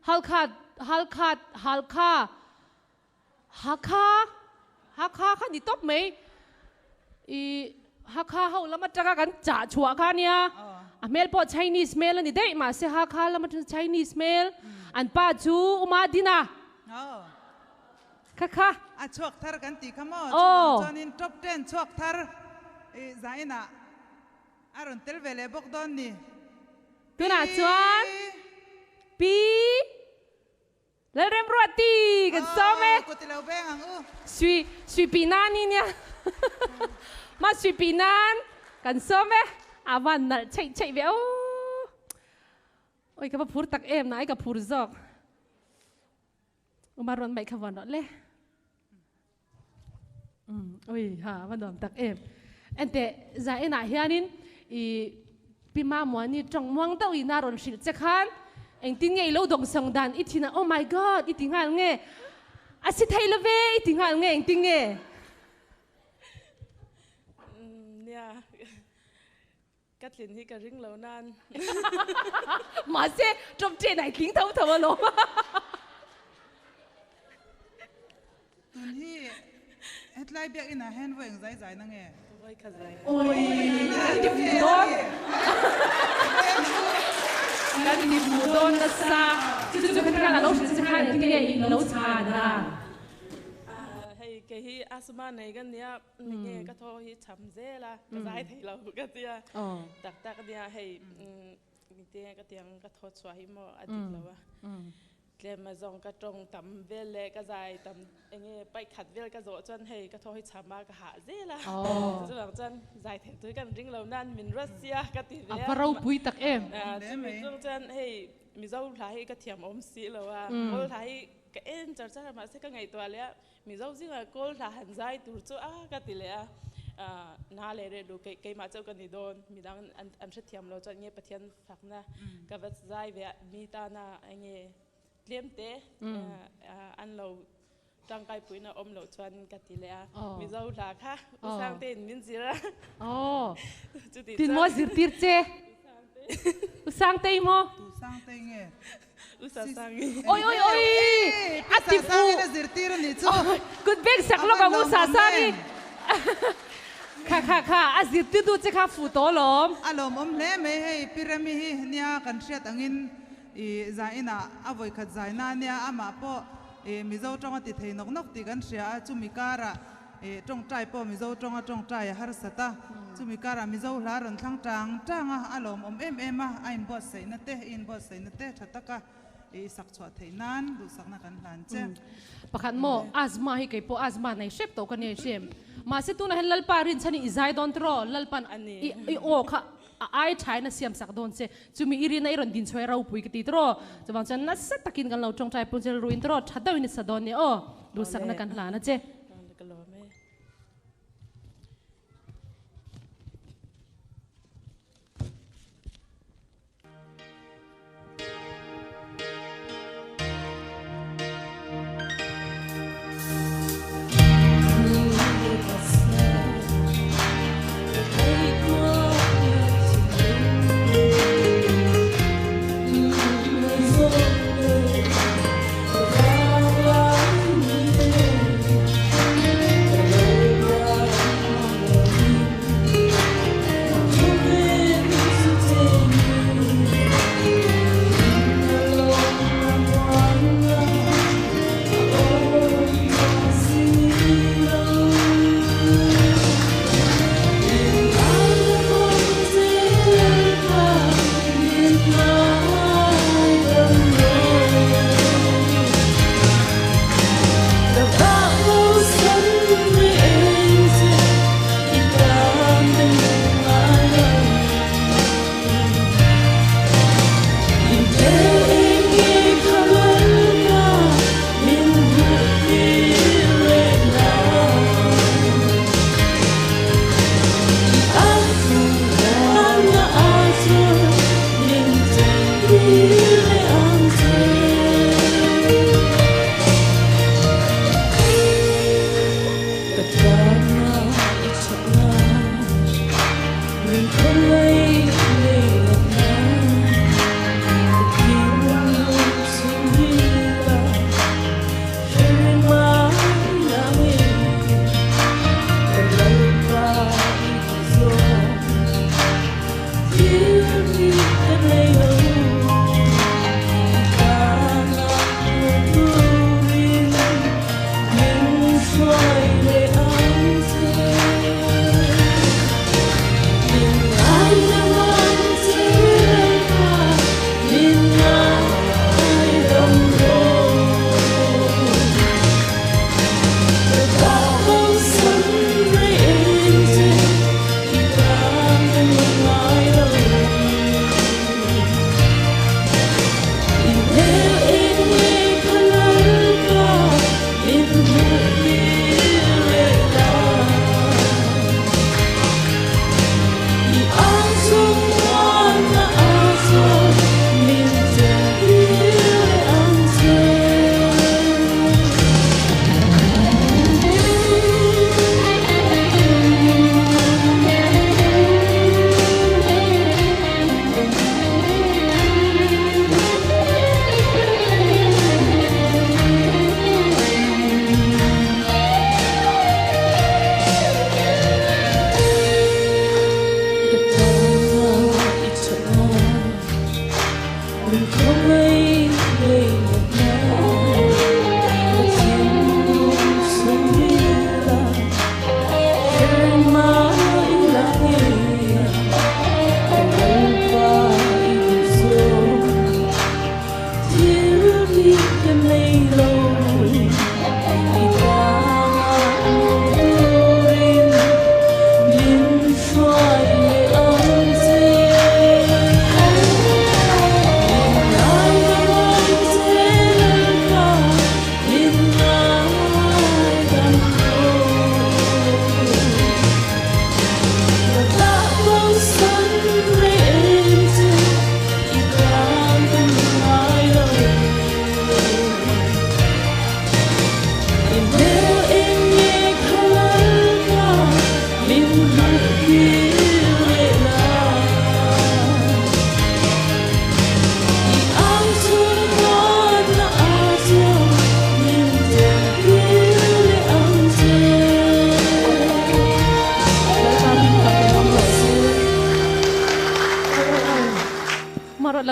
Halkha Halkha Halkha Hakha Hakha kha ni tawp mai i Hakha ho lam atanga kan chah chhuah kha ania a hmel pawh Chinese hmel a ni daih mahse Hakha lam atang Chinese hmel an pa chu Uma Dina kha kha A chhuak thar kan tih kha maw chuvang chuanin top ten chhuak thar i zainah A rawn tel ve leh bawk dawn ni. Tunah chuan Pi Lalremruati kan sawm e. Aw, kut i lo veng ang u. Sui, sui pi nan i nia. Ma sui pi nan kan sawm e. A van nalh cheih cheih ve aw. Oi ka va phur tak em na ai ka phur zawk. Uma rawn mai kha vawn rawh le. Ui ha va nuam tak em. Ente za enah hianin i pi ma muani tawng muang deuh ina rawn hrilh che khan engtin nge i lo dawng sawng dan i thin a oh my god i ti nghal nge a si thei lo ve i ti nghal nge engtin nge. Nia Ka tlin hi ka ring lo nan. Mahse, ṭawp ṭeh nai tling tho tho alawm. Tun hi hetlai biakinn ah hian vawi eng zai zai na nge? Vawi kha zai. Oi, kan ti hmu dawn. Kan ti hmu dawn nasa. Chu chu kha khan a lo hrilh che khan engtin nge in lo chhan a? Hei kei hi asthma nei ka nia. Nge ka thaw hi cham zel a, ka zai thei lo ka tia. Tak tak nia hei te ka tiang ka thaw chhuah hi maw a dik lo a. Tlem a zawng ka tawng tam vel leh ka zai tam enge paih khat vel ka zawh chuan hei ka thaw hi cham a ka hah zel a. Chuvang chuan zai thei tui kan ring lo nan min ruat sia ka ti ve a. A va ropui tak em. Chumi chung chuan hei Mizo hla hi ka thiam awm si lo a, Kawl hla hi ka en char char a mahse ka ngaihtuah leh a Mizo zingah kawl hla han zai tur chu a ka ti leh a, na leh reh duh keih keimah chauh ka ni dawn, midang an hrethiam lo chuan nge Pathian fakna ka va zai ve a, mi tana enge tlem te an lo tangkai puina awm loh chuan ka ti leh a, Mizo hla kha U Sangtein min zir a, chuti chuan. Tin maw zirtir che? U Sangtei maw? Tu Sangtei nge? U Sasangi. Oi oi oi! A ti fu. Sasangi na zirtir a nih chu. Kut beng sak lawk ang U Sasangi. Kha kha kha a zirtir tu che kha fu tawh alawm. A lawmawm hle mai hei Pi Remi hi nia kan hriat angin i zainah a vawikhat zaina ania amah pawh i Mizo tawng a ti thei nawk nawk tih kan hria a chumi karah I tawngtai pawh Mizo tawnga tawngtai a harsat a, chumi karah Mizo hla rawn thlang tang tang a, a lawmawm em em a, a inbuatsaihna te, i inbuatsaihna te tha taka i sak chhuah theih nan duhsakna kan hlan che. Pakhat maw, asthma hi kei pawh asthma nei hrep tawh ka nia i hriam. Mahse tunah hian Lalpa rinchhan i i zai dawn tiraw, Lalpan i aw kha a ai thain a siam sak dawn che, chumi i rina i rawn din chhuai ropui ka ti tiraw, chuvang chuan nasa takin kan lo tawngtai pun zel ruin tiraw, tha deuhin i sa dawn nia aw, duhsakna kan hlan a che. Ka lawm e.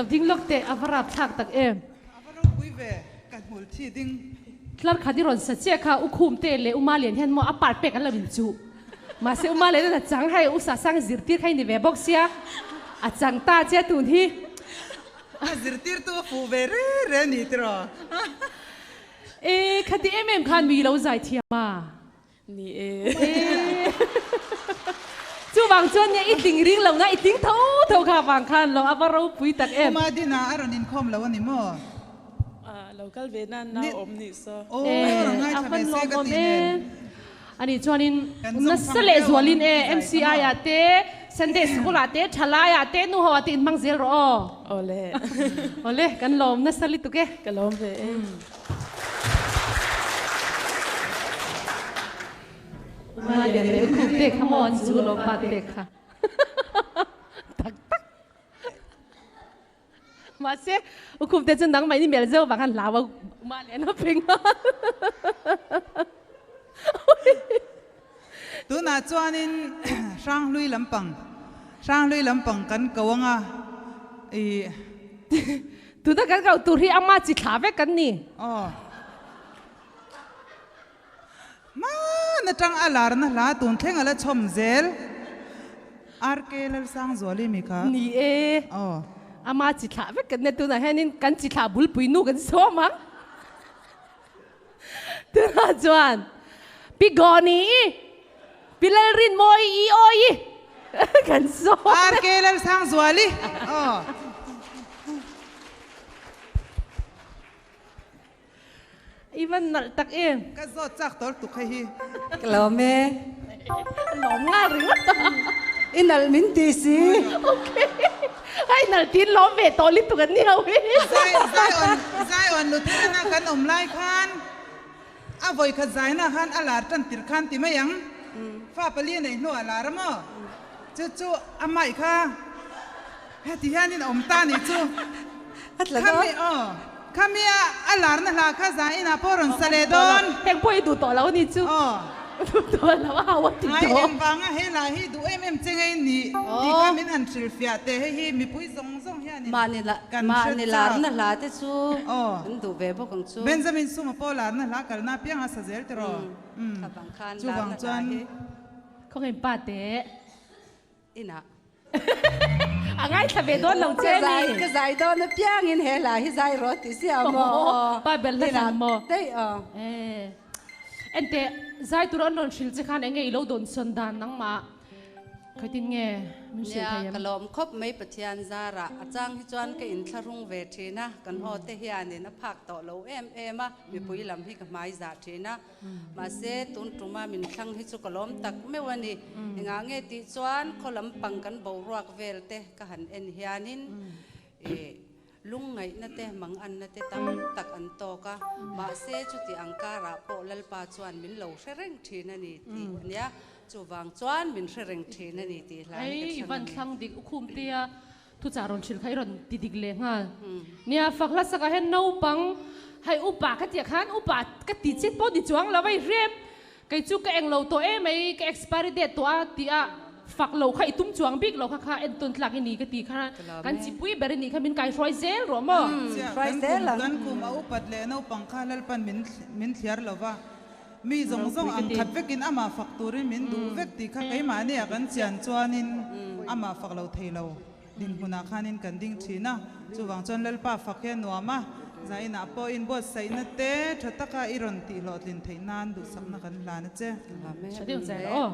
Lo ding lawk teh, a va rapthlak tak em. A va ropui ve, ka hmul thi ding. Tlar khat i rawn sa chiah kha U Khum te leh U Malian hian maw a part pek an lo inchuh. Mahse U Malian a chang hei U Sasang zirtir kha i ni ve bawk sia, a chang ta che tun hi. A zirtirtu a fuh ve re re a ni tiraw? E, khati em em khan mi lo zai thiam a. Ni e. Chuvang chuan nia i tling ring lo na i tling tho tho kha vang khan lo a va ropui tak em. Uma Dina a rawn inkhawm lo a ni maw? A lo kal ve nan nau awm nih saw. Aw rawn ngaithla ve se ka ti nen. Ani chuanin nasa leh zualin e MCI ah te Sunday School ah te Thalai ah te nu ho ah te inhmang zel rawh aw. Awle. Awle kan lawm nasa lutuk e. Ka lawm ve e. Te kha maw an zu lo pa te kha tak tak mahse ukhum te chu nang mai ni mel zeuh vang han hlau a ma leh na pheng a Tunah chuanin Hranghlui lampang Hranghlui lampang kan ko anga i Tuna kan koh tur hi ama chi thla vek kan ni. Aw. Hman atang a larna hla tun thleng a la chhawm zel. RK Lalsangzuali mi kha. Ni e. Aw. Ama chi thlah vek kan nia tunah hianin kan chi thlah bulpui nu kan sawm ang. Tunah chuan Pi Gawni i Pi Lalrinmawi i awi i kan sawm. RK Lalsangzuali. Aw. I van nalh tak em. Ka zawt chak tawr tuk hei hi. Ka lawm e. Lawm ngal ringawt a. I nalh min ti si. Okay. Hei nalh tin lawm ve tawh lutuk an ni ho hi. Zai Zion Zion Lutheran a kan awm lai khan a vawikhat zaina khan a lar tan tir khan ti mai ang. Fa pali a neih hnuah a lar a maw? Chu chu a mic kha heti hianin a awm ta nih chu. Khami aw khami a a larna hla kha zah inah pawh rawn sa leh dawn. Heng pawh i duh tawh lo a nih chu. Aw. Duh tawh lo a hau a ti Ngai tawh. engvanga he lah hi duh em em che ngei ni tih kha min han hrilhfiah teh hei hi mipui zawng zawng hianin Mahni la kan hre mahni chak. larna hla te chu Aw. an duh ve bawk ang chu. Benjamin Suma pawh larna hla kalna apianga sa zel tiraw. Umm. Kha vang khan Chuvang larna hla chuan. hi. Khawngin pa teh. Inah. A ngaithla ve dawn lo che a ni. Ka zai dawn apiangin he hla hi zai rawh tih sia maw? Pa ber hla thlan maw? Daih aw. Enteh, zai tur an rawn hrilh che khan enge i lo dawn sawn dan nangmah khawtin nge min hrilh thei em? Nia, ka lawm khawp mai Pathian zarah. A chang hi chuan ka inthlahrung ve thin a, kan aw te hianin a phak tawh lo em em a, mipui lam hi ka hmai zah thin a. Mahse, tun tuma min thlang hi chu ka lawm tak meuh a ni. Engah nge tih chuan khaw lampang kan boruak vel te ka han en hianin ih lungngaihna te, manganna te tam tak an tawk a. Mahse, chuti ang karah pawh Lalpa chuan min lo hre reng thin a ni tih a nia. Chuvang chuan min hre reng thin a ni tih hlai hi ka Hei, thlang a van ni. thlang dik u khum tia Thuchah rawn hrilh kha i rawn ti dik leh nghal. Nia, fak hlasakah hian naupang hei upa ka tih ah khan upa ka ti chet pawh ni chuang lo a i hrem. Kei chu ka eng lo tawh em mai, ka expiry date tawh a tih a fak lo kha i tum chuang bik lo kha kha entawn tlak i ni ka ti kha kan chipui ber i nih kha min kaihruai zel rawh maw? Chiah, kan kum a upat leh naupang kha Lalpan min thliar lo va, mi zawng zawng ang khat vekin amah fak turin min duh vek tih kha keimahni ah kan chian chuanin amah fak lo thei lo dinhmunah khanin kan ding thin a, chuvang chuan Lalpa fak hi a nuam a, zainah pawh inbuatsaihna te tha taka i rawn tih hlawhtlin theih nan duhsakna kan hlan a che. Tha deuh zai rawh aw.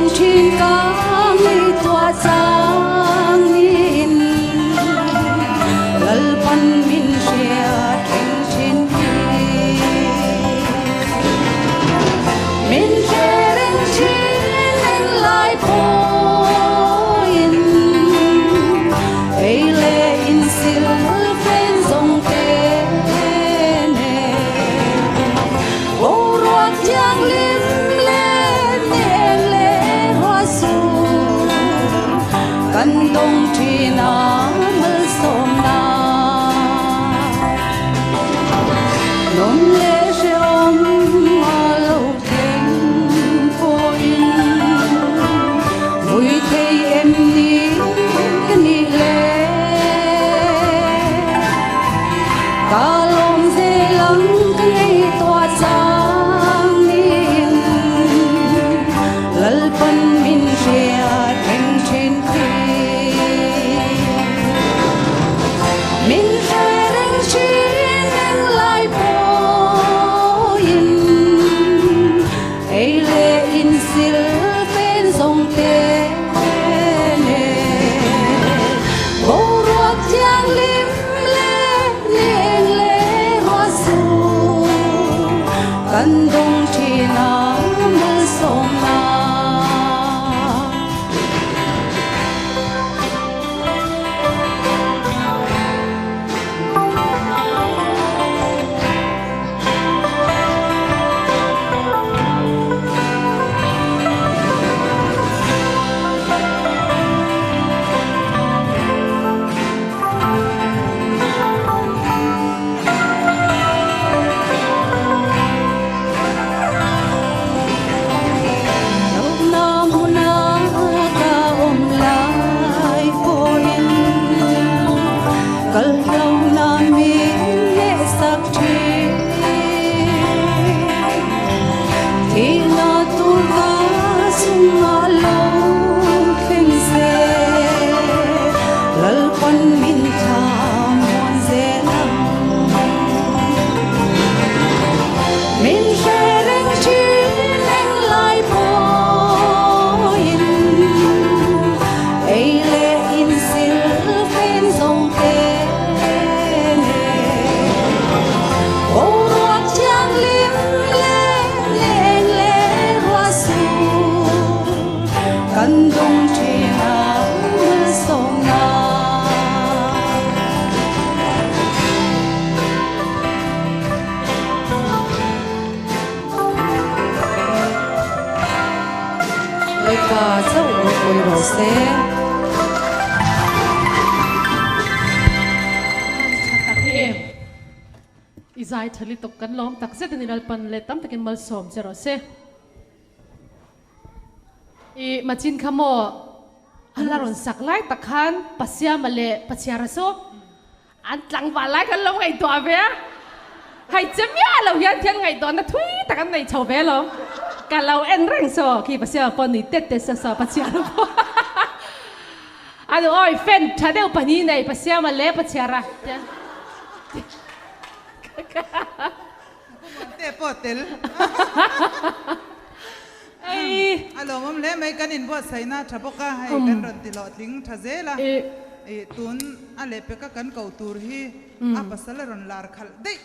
dawng thin ka ngaihtuah changin Lalpan min hriat reng thin hi. Min hre reng thin englai pawhin ei leh insil fen zawng te nen. Boruak thianghlim leh hneng leh ruah sur kan dawng thin a malsawmna. Nawm leh hrehawm a lo thleng pawhin vui thei em ni ka nih le? Ka lawm zel ang ka ngaihtuah changin Lalpan min hriat reng thin khi. Min hre reng thin englai pawhin ei leh insil fen zawng te nen boruak thianghlim leh neng leh ruah sur kan dawng thin a malsawmna. Lohna hmuna ka awm lai pawhin kal hlauhna min hnehsak thin. Thihna tur ka chungah lo thleng se, Lalpan min thla muan zel ang. Min hre reng thin englai pawhin ei leh insil fen zawng te nen. Boruak thianghlim leh leng leh ruah sur kan dawng thin a malsawmna. Lalpa chauh ropui rawh se. Tha tak em. I zai tha lutuk kan lawm tak zet a ni Lalpan leh tam takin malsawm che rawh se. I machin kha maw a la rawn sak lai tak khan Pasiama leh Pachiara chu an tlangval lai khan lo ngaihtuah ve a, hei che miah lo hian thian ngaihtuahna thui tak an nei chho ve alawm. Ka lo en reng saw khi Pasiama pawh nui tet tet sa saw Pachiara pawh a nu awi fan tha deuh pahnih nei Pasiama leh Pachiara tia. Te pawh tel. Ei. A lawmawm hle mai kan inbuatsaihna a tha bawk a, hei kan rawn ti hlawhtling tha zel a, ih tun a lehpeka kan koh tur hi a pasal a rawn lar khalh daih.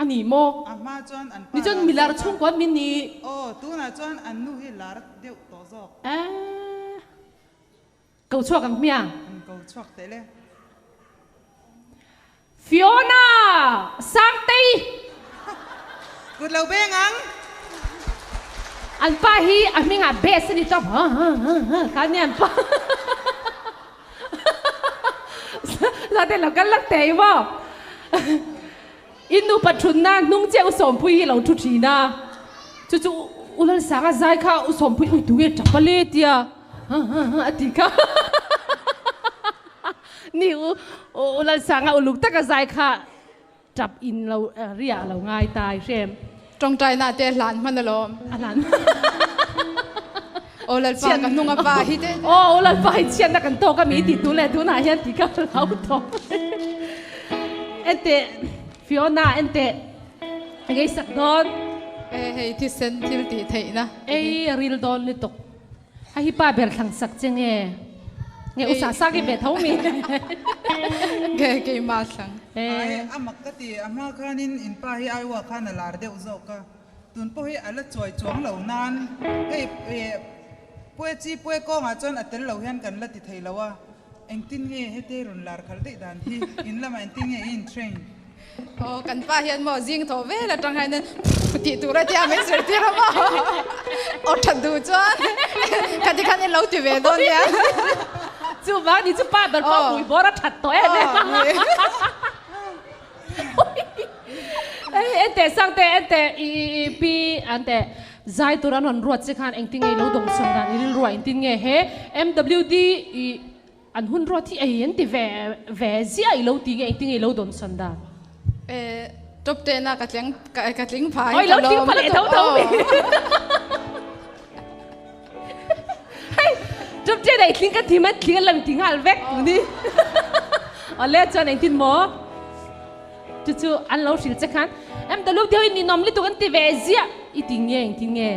A ni maw? A hma chuan an pa Ni chuan lar mi lar zawk a. chhungkua min ni. Aw, tunah chuan an nu hi lar deuh tawh zawk. Eeh. Ko chhuak ang hmiang. An ko chhuak teh le. Fiona! Sangtei! Kut lo beng ang. An pa hi a hmingah Best a ni tawp. Ha ha ha ha kha nia an pa. Zate lo kal lak teh i maw. I nupa thutna hnung chiah U Sawmpui hi lo thu thin a, chu chu U Lalsanga zai kha U Sawmpui ui tu nge tap a le tia ha ha ha a ti kha ni U U Lalsanga uluk taka zai kha tap in lo riah lo ngai ta i hrem. Tawngtaina te hlan hman alawm. A hlan. Aw Lalpa ka hnung a pa hi te. Aw Lalpa hi chhiatna kan tawk a mi ti tu leh tunah hian ti ka hlau tawp. Enteh Fiona enteh engei sak dawn. E hei thisen thil tih theihna. Ei a ril dawn lutuk. A hi pa ber thlang sak che nge? Nge u sa sak i ve tho mi? Nge keimah thlang. Ai a mak ka ti, a hma khanin in pa hi Iowa khan a lar deuh zawk a, tun pawh hi a la chuai chuang lo nan hei Pue chi pue kawngah chuan a tel lo hian kan la ti thei lo a, engtin nge hete rawn lar khalh daih dan hi in lamah engtin nge i in train? Aw kan pa hian maw zing thaw vel atang hian phu tih tur a tia min zirtir a maw aw that duh chuan khati khan in lo ti ve dawn nia. Chuvang ni chu pa ber pawh hmui bawr a that tawh em em a. Ente Sangte ente i pi ante zai tur an rawn ruat che khan engtin nge i lo dawng chhuak dan i rilruah engtin nge he MWD i An hun ruat hi ei an ti ve ve ziah i lo ti nge engtin nge i lo dawn sawn dan? E top ten a ka tleng ka tling phai ka lawm lutuk aw. Tho tho mi. Hei top ten a i tling ka ti man tling an lo in ti nghal vek ni. Awle chuan engtin maw chu chu an lo hrilh che khan MW deuh in ninawm lutuk an ti ve ziah i ti nge engtin nge?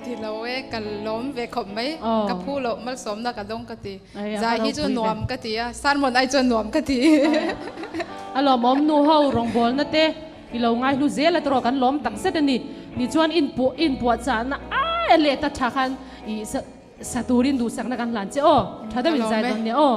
Ti lo e, ka lawm ve khawp mai. Ka phu loh malsawmna ka dawng ka ti. Zai hi chu nuam ka ti a, sermon ai chuan nuam ka ti. A lawmawm nu ho rawngbawlna te i lo ngai hlu zel a tawrh kan lawm tak zet a ni. Ni chuan inpuah inpuahchahna aia leh ta tha khan i sa turin duhsakna kan hlan che aw. Tha deuhin zai dawn nia aw.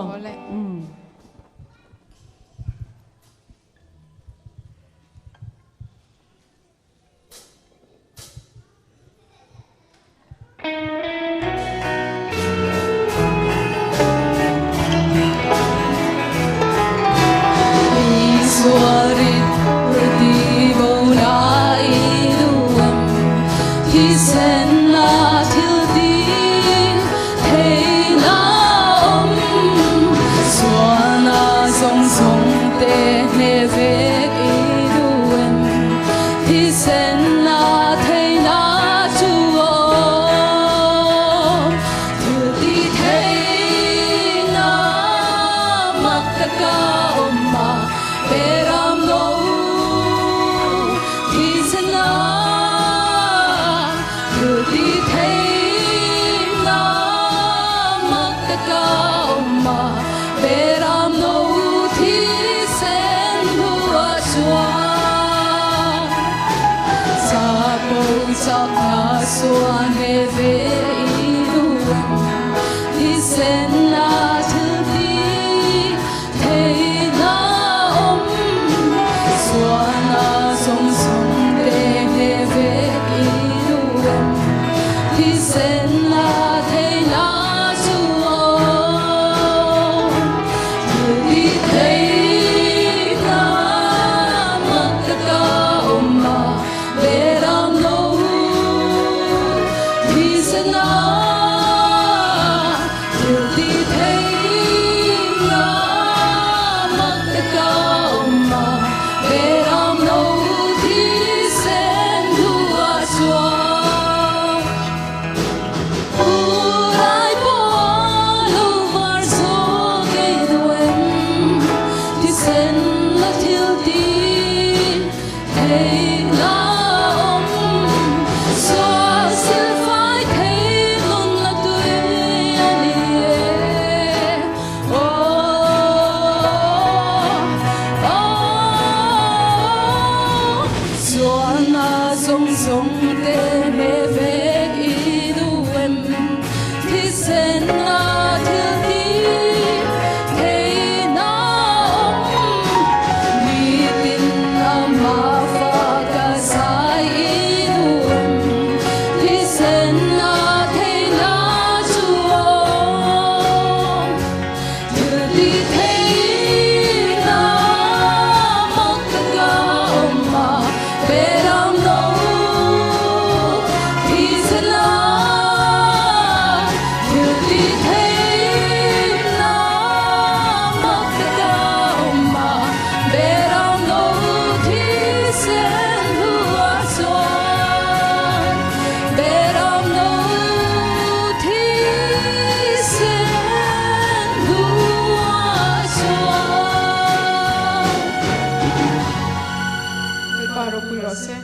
Lalpa ropui rawh se.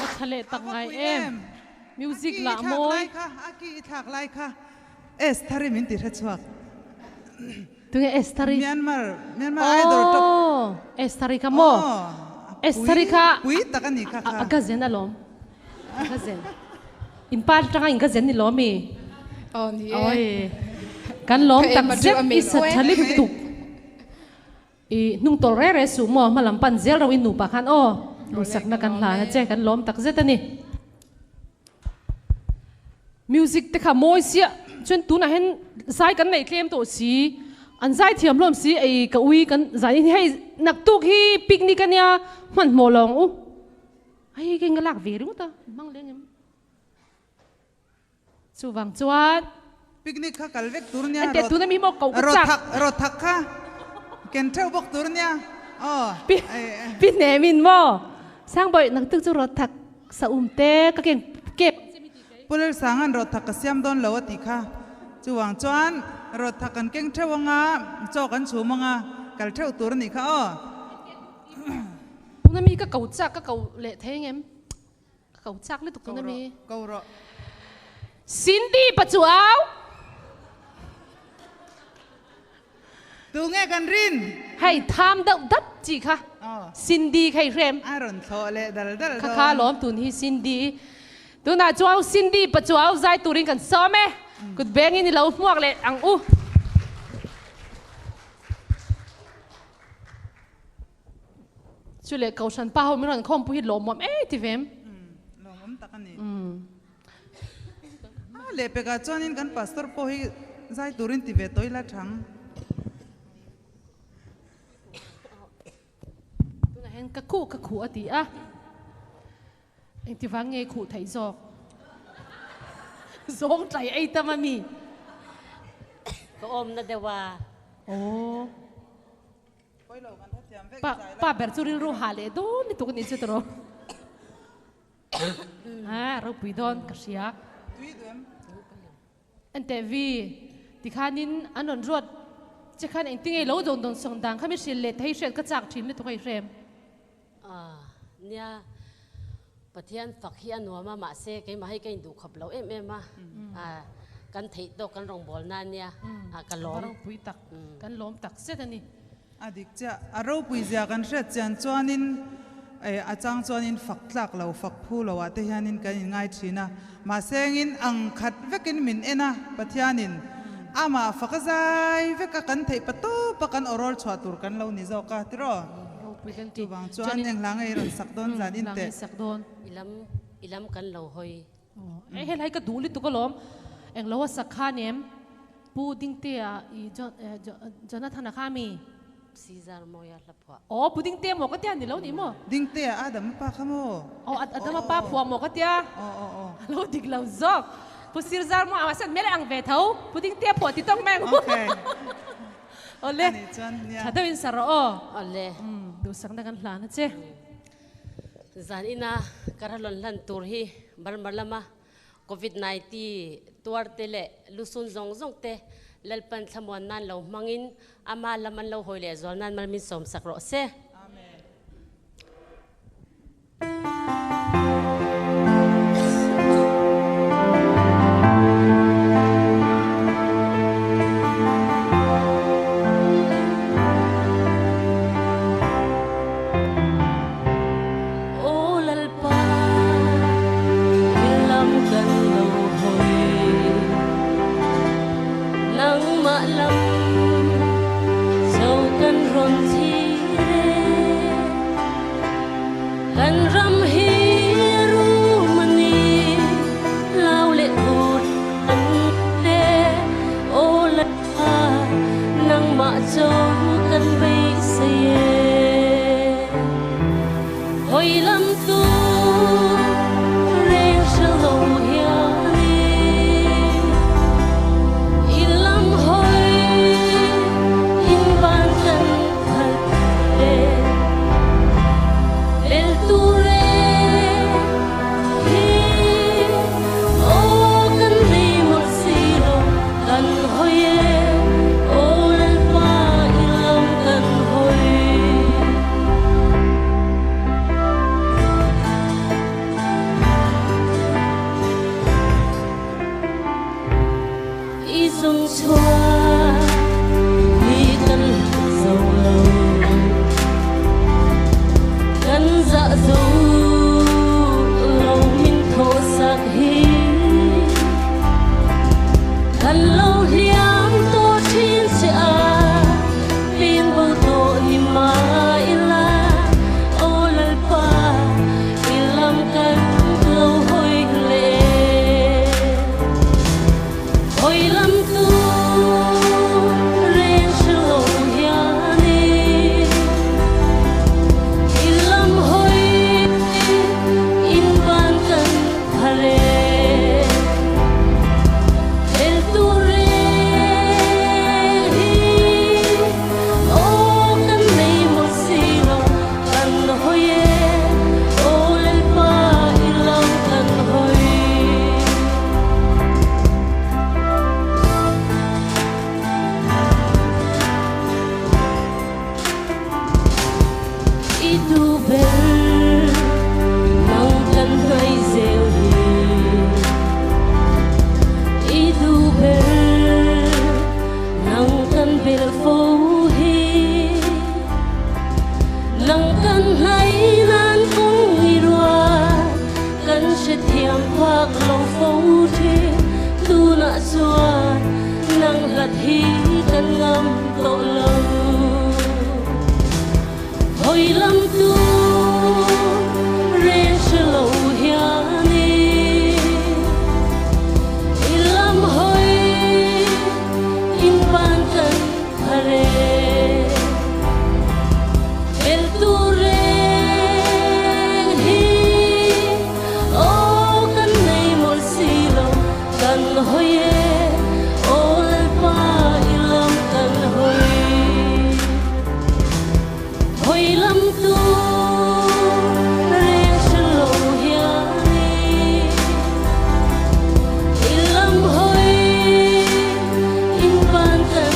A tha leh tak ngai em. Music lah mawi. A ki i thlak lai kha Estheri min ti hre chhuak. Tunge Estheri? Myanmar Myanmar idol top. Oh Estheri kha maw? Estheri kha pui tak a ni kha kha. A cousin alawm. A cousin. In pa atanga in cousin ni lawm i. Aw ni e. Oi. Kan lawm tak zet i sa tha lutuk. I hnung tawlh reh reh suh maw hma lam pan zel ro in nupa khan aw duhsakna kan hlan a che kan lawm tak zet a ni. Music te kha mawi sia chuan tunah hian zai kan neih tlem tawh si an zai thiam hlawm si ei ka ui kan zai hi hei naktuk hi picnic a nia hmanhmawh lo ang u hei kei nga lak ve ringawt a hmang leng em. Chuvang chuan. Picnic kha kal vek tur nia. Ente tuna mi maw koh ka chak. Rawthak rawthak kha ken theuh bawk tur nia aw. Pi pi hnem in maw Sangbawih naktuk chu rawthak sa um te ka keng kep ang che mi tih kei. Pu Lalsanga'n rawthak ka siam dawn lo a tih kha. Chuvang chuan rawthak kan keng theuh anga chaw kan chhum anga kal theuh tur a nih kha aw. Tuna mi ka ko chak ka ko leh thei ngem. Ka ko chak lutuk tuna mi. Ko rawh. Cindy pa chu au. Tu nge kan rin? Hei tham deuh dap chi kha. Cindy kha i hrem. A rawn thlawh leh dal dal dawn. Kha kha lawm tun hi Cindy. Tunah chu au Cindy pa chu au zai turin kan sawm e. Kut bengin i lo hmuak leh ang u. Chu leh Kohhran pa ho min rawn khawmpui hi lawmawm ei ti vem. Lawmawm tak a ni. A lehpekah chuanin kan pastor pawh hi zai turin ti ve tawh ila thang. Tunah hian ka khuh ka khuh a ti a. Engtivang nge khuh theih zawk? Zawng tlai ei tam a mi? Ka awmna deuh a. Aw. Pa pa ber chu rilru hah leh dawn lutuk a nih chu tawh. Ha ropui dawn ka hria. Enteh vi tikhanin an rawn ruat che khan engtin nge lo dawn dawn sawng dan kha mi hrilh leh thei hriat ka chak thin lutuk a i hrem. Nia Pathian fak hi a nuam a mahse keimah hei ka induh khawp lo em em a kan theih tawk kan rawngbawlna a nia ka lawm. Ropui tak kan lawm tak zet a ni. A dik chiah a ropui zia kan hriat chian chuanin a chang chuanin fak tlak lo fak phu lo ah te hianin kan inngai thin a mahse engin ang khat vekin min en a Pathianin amah fak a zai vek a kan theih pa tawp a kan awrawl chhuah tur kan lo ni zawk a tiraw? Ropui kan ti. Chuvang chuan eng hla ngei rawn sak dawn zan in teh. I lam i lam kan lo hawi. Aw helai ka duh lutuk alawm. Eng lo a sak kha nem Pu Dingtea i Jonathan a kha mi? Caesar Mawia hla phuah. Aw Pu Dingtea maw ka tia ni lo ni maw? Dingtea Adama pa kha maw? Aw Adama pa phuah maw ka tia? Aw aw aw. A lo dik lo zawk. Pu Sirzar maw a san hmel ang ve tho. Pu Dingtea phuah ti tawk mai ang. Okay. Awle. Ani chuan nia. Tha deuhin sa rawh aw. Awle. Duhsakna kan hlan a che. Zan ina ka ralawn hlan tur hi Burma lama Covid 19 tuar te leh lusun zawng zawng te Lalpan thlamuan nan lo hmangin ama lam an lo hawi leh zual nan mal min sawm sak rawh se. Aw Lalpa, i lam kan lo hawi, nangmah lam cho kan rawn thlir e. Kan ram hi rum a ni, lau leh tur an te. Aw Lalpa, nangmah cho kan beisei e. Hawi lam tu reng hre lo hianin i lam hawi in van kan khat e. Bel tu reng hi aw kan nei mawlh si lo kan hawi e. Aw Lalpa i lam kan Chung chuan hi kan hlat zo lo Kan zah zo lo min thawhsak hi Kan lo hliam tawh thin che a Peng bo tawh ni mah ila Aw Lalpa i lam kan lo hawi hle. Hawi lam tu reng hre lo hianin i lam hawi in van kan phar e. El tu reng hi aw kan nei mawlh si lo kan hawi e, aw Lalpa i lam kan hawi. I duh ber nang kan hnaih zel hi I duh ber nang kan belh fo hi Nang kan hnaih nan kawng i ruat Kan hrethiam phak lo fo thin tunah chuan nang hlat hi kan ngam tawh lo. Hawi lam tu reng hre lo hianin i lam hawi in ban kan phar e. Bel tu reng hi aw kan nei mawlh si lo kan hawi e aw Lalpa i lam kan hawi hawi lam tu reng hre lo hianin i lam hawi in ban kan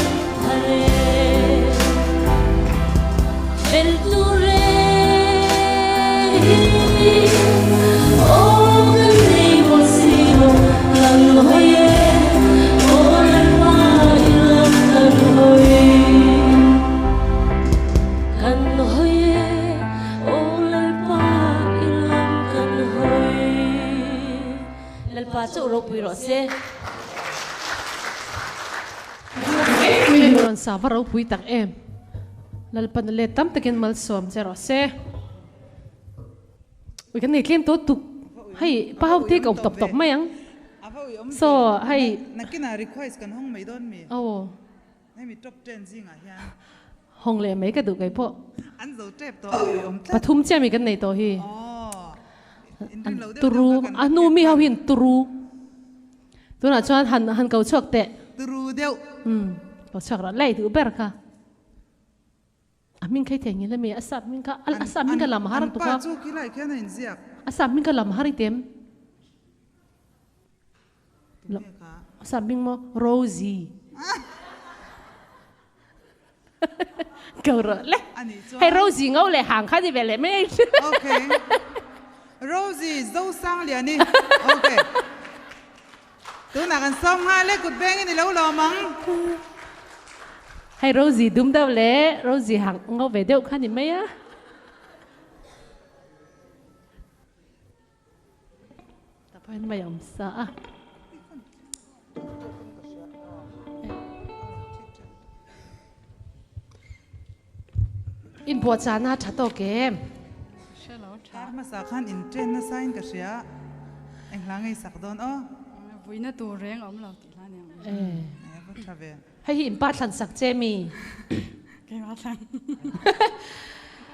Lalpa chu ropui rawh se. Rawn sa va ropui tak em. Lalpan a let tam takin malsawm che rawh se. Ui kan nei tlem tawh tuk. Hei pa ho te ka awm tawp tawp mai ang. So hei. Nakinah request kan hawng mai dawn mi. Aw. Hemi top ten zingah hian. Hawng leh mai ka duh kei pawh. An zo tep tawh a ui awm tlat. Pathum chiah mi kan nei tawh hi. Aw. Inrin lo deuh deuh Turu kha kan a hnu mi ho hian turu. Tunah chuan han han ko chhuak teh. Turu deuh. Umm ko chhuak rawh lei duh ber kha. A hming khai thei ngil ami a sap hming kha a sap hming kha lam har tuk a. An pa chu khilai khian a inziak. A sap hming kha lam har i tem. Tunge kha? A sap hming maw Rosie. Ko rawh le. Hei Rosie ngo leh hang kha ni ve leh mai. Okay. Rosie Zosangliani. Okay. Tunah kan sawm nghal e, kut bengin i lo lawm ang. Hei Rosie dum deuh leh Rosie hang ngo ve deuh kha ni mai a. Ta pawhin mai awm sa a. In buahchahna a tha tawk em? Kar hmasa khan in train nasa in ka hria. Eng hla ngei sak dawn aw. Vuina tur reng a awm lo tih hla nia. Eh, va tha ve. Hei hi in pa thlan sak che mi? Keimah thlan.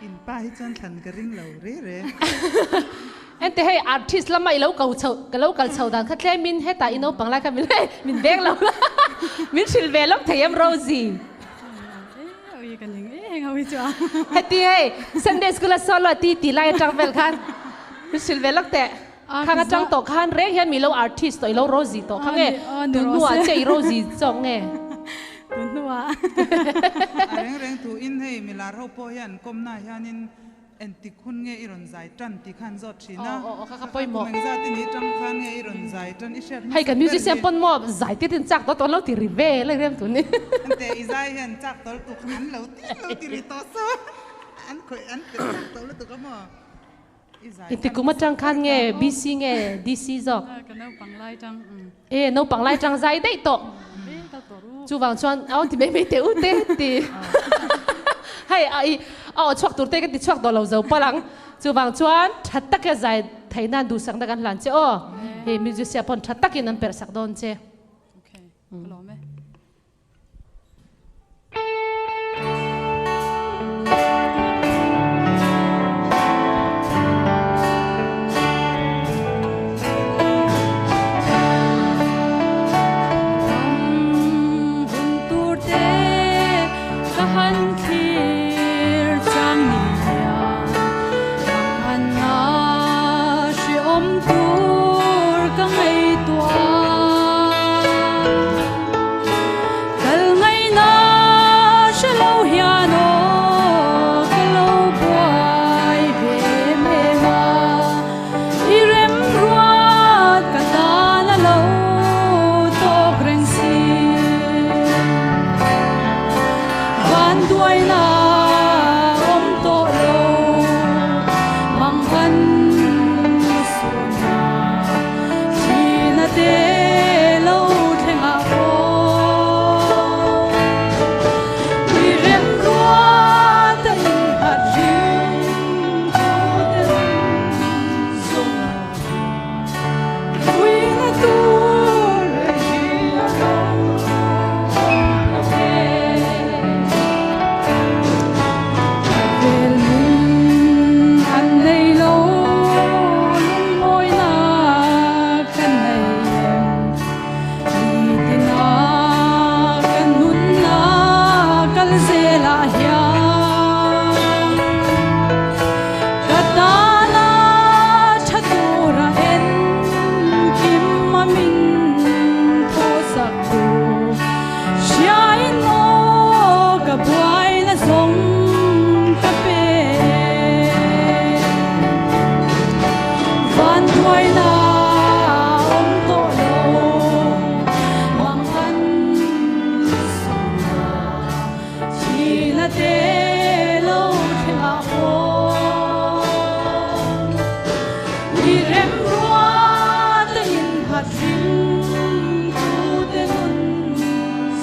In pa hi chuan thlan ka ring lo re re. Ente hei artist lama i lo ko chho ka lo kal chho dan kha tlem in hetah i naupang lai kha min min veng lo la min hrilh ve lawk thei em Rosie. Heti hei Sunday school a solo ti ti lai atang vel khan min hrilh ve lawk teh. Khang atang tawh khan reng hian mi lo artist tawh i lo Rosie tawh kha nge tun hnuah che i Rosie zawk nge. Tun hnuah. A reng reng thu in hei milar ho pawh hian kawmna hianin. Engtik hun nge i rawn zai tan tih khan zawt thin a. Aw aw kha kha pawimawh. Kum engzat i nih tang khan nge i rawn zai tan i hriat Hei kan hmasak ber musician hi. pawn maw zai tir in chak tawh tawh lo ti ri ve lai rem tun ni. Ente i zai hian chak tawh lutuk an lo ti lo ti ri tawh saw an khawih an pe chak tawh lutuk a maw i zai Inti tan kum atang hmasak khan ber nge kha. BC nge DC zawk? Ka naupang lai tang. E naupang lai tang zai daih tawh. Chuvang chuan a ti mai mai teh u te ti. Hei a i a aw chhuak tur te ka ti chhuak tawh lo zo palh ang. Chuvang chuan tha taka zai thei nan duhsakna kan hlan che aw. Hei musician pawn tha takin an perh sak dawn che. Okay, ka lawm e. Kal ngaihna hre lo hian aw ka lo buai ve em em a, i remruat ka tan a lo tawk reng si. Van duaina awm tawh lo mang kan suhna thina te lo thleng ah pawh i remruat a innghat ring tu te zawng puina tur hi a lo awm ve. Vel nun an nei lo lungmawina kan nei em nitina kan nunna kal zelah hian ka tana tha tura en kim a min thawsak tu hriain aw ka buaina zawng ka pe van buaina awm tawh lo mang an suna thina te lo thleng ah pawh i remruat a innghat ring tu te nun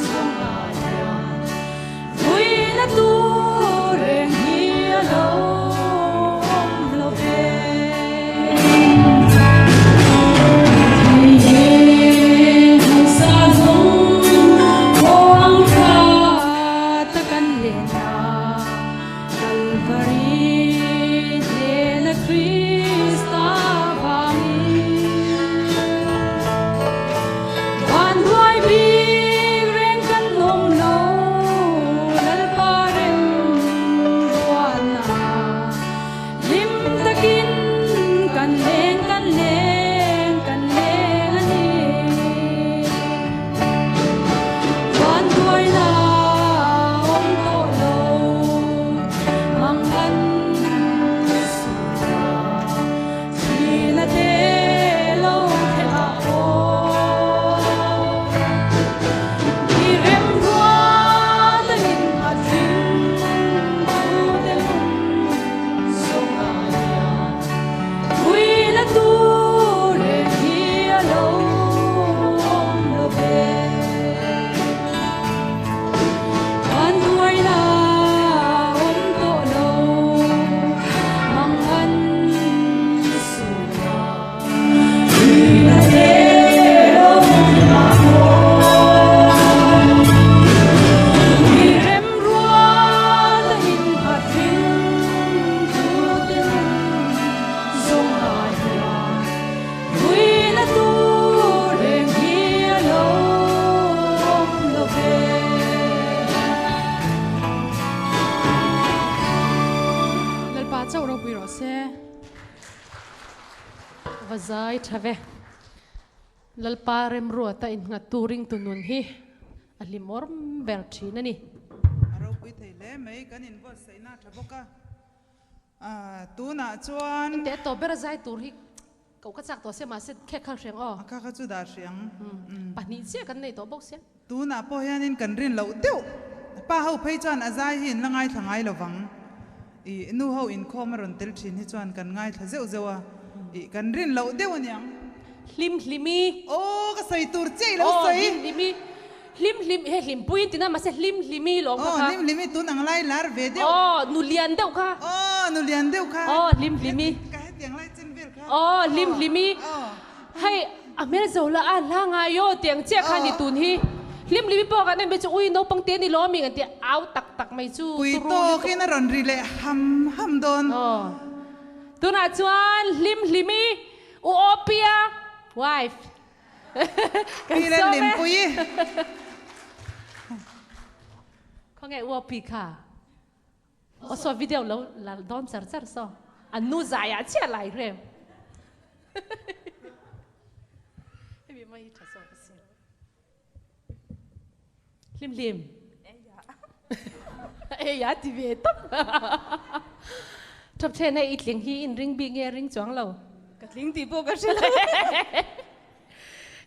zawng ah hian vuina tur reng hi a lo awm lo ve. Thei hausa zawng haw ang khat a kan len a, Kalvari hnena Krista vangin van ruai bik reng kan awm lo, Lalpa rem ruahna hlim takin kan leng kan leng kan leng a ni. Van duaina awm tawh lo mang an suhna thina te lo thleng ah pawh i remruat a innghat ring tu te lung zawng ah hian puina tur reng hi a lo awm lo ve. Van duaina awm tawh lo mang an suhna thina te lo thleng ah pawh i remruat a innghat ring tu te lung zawng ah hian puina tur reng hi a lo awm lo ve. Lalpa chauh ropui rawh se. Va zai tha ve. Lalpa remruata innghat tu ringtu nun hi a hlimawrm ber thin a ni. A ropui thei hle mai, kan inbuatsaihna a tha bawk a. Tunah chuan. Ente a tawp ber a zai tur hi koh ka chak tawh sia mahse khek khal hreng aw. A kha kha chu dah hreng. Pahnih chiah kan nei tawh bawk sia. Tunah pawh hianin kan rin loh deuh. Pa ho phei chuan a zai hi in la ngaithla ngai lo vang. Ih nu ho inkhawm a rawn tel thin hi chuan kan ngaithla zeuh zeuh a. Ih kan rin loh deuh aniang. Hlim hlimi. Aw ka sawi tur chiah i lo sawi. Aw hlim hlimi. Hlim hlim he hlimpui in tina mahse hlim hlimi lawm kha kha. Aw hlim hlimi tun ang lai lar ve deuh. Aw nu lian deuh kha. Aw nu lian deuh kha. Aw hlim hlimi. Ka hetiang lai chen vel kha. Aw hlim hlimi. Hei a hmel zo la a hla ngai aw tiang chiah kha ni tun hi. Hlim hlimi pawh kan en ve chu ui naupang te ni lawm i kan ti au tak tak mai chu Pui turu lutuk. tawkin a rawn ri leh ham ham dawn. Aw tunah chuan hlim hlimi u Opia wife. Pi Lallimpui. Khawnge u Opi kha? Aw saw video lo la dawn char char saw. An nu zai ah chiah lai rem. Hemi mai hi tha zawk asin. Hlim hlim. Ei ya ti ve tawp. Thap then hei i tling hi in ring bik nge ring chuang lo. Ka tling tih pawh ka hre lo.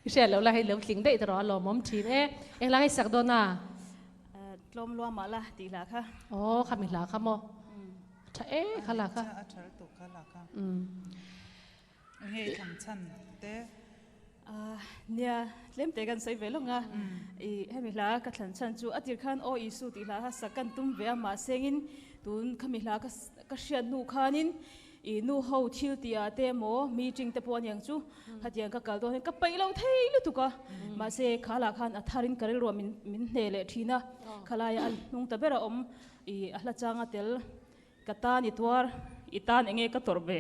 I hriat loh la hei lo tling daih ta rawh a lawmawm thin e. Eng lai sak dawn a? Tlawm luam ah la tih hla kha. Aw khami hla kha maw? Tha e kha la kha. A tha lutuk kha la kha. Nge i thlang chhan te? Nia, tlem te kan sawi ve lawng a. I hemi hla ka thlan chhan chu a tir khan Aw Isu tih hla kha sak kan tum ve a, mahsengin tun khami hla ka ka hriat hnu khanin i nu ho thil tih ah te emaw meeting te pawh aniang chu khatiang ka kal dawn hian ka peih lo thei lutuk a. Mahse kha lah khan a tharin ka rilruah min min hne leh thin a, khalaia a hnung ta ber a awm i a hla changa tel Ka tan i tuar, i tan enge ka tawrh ve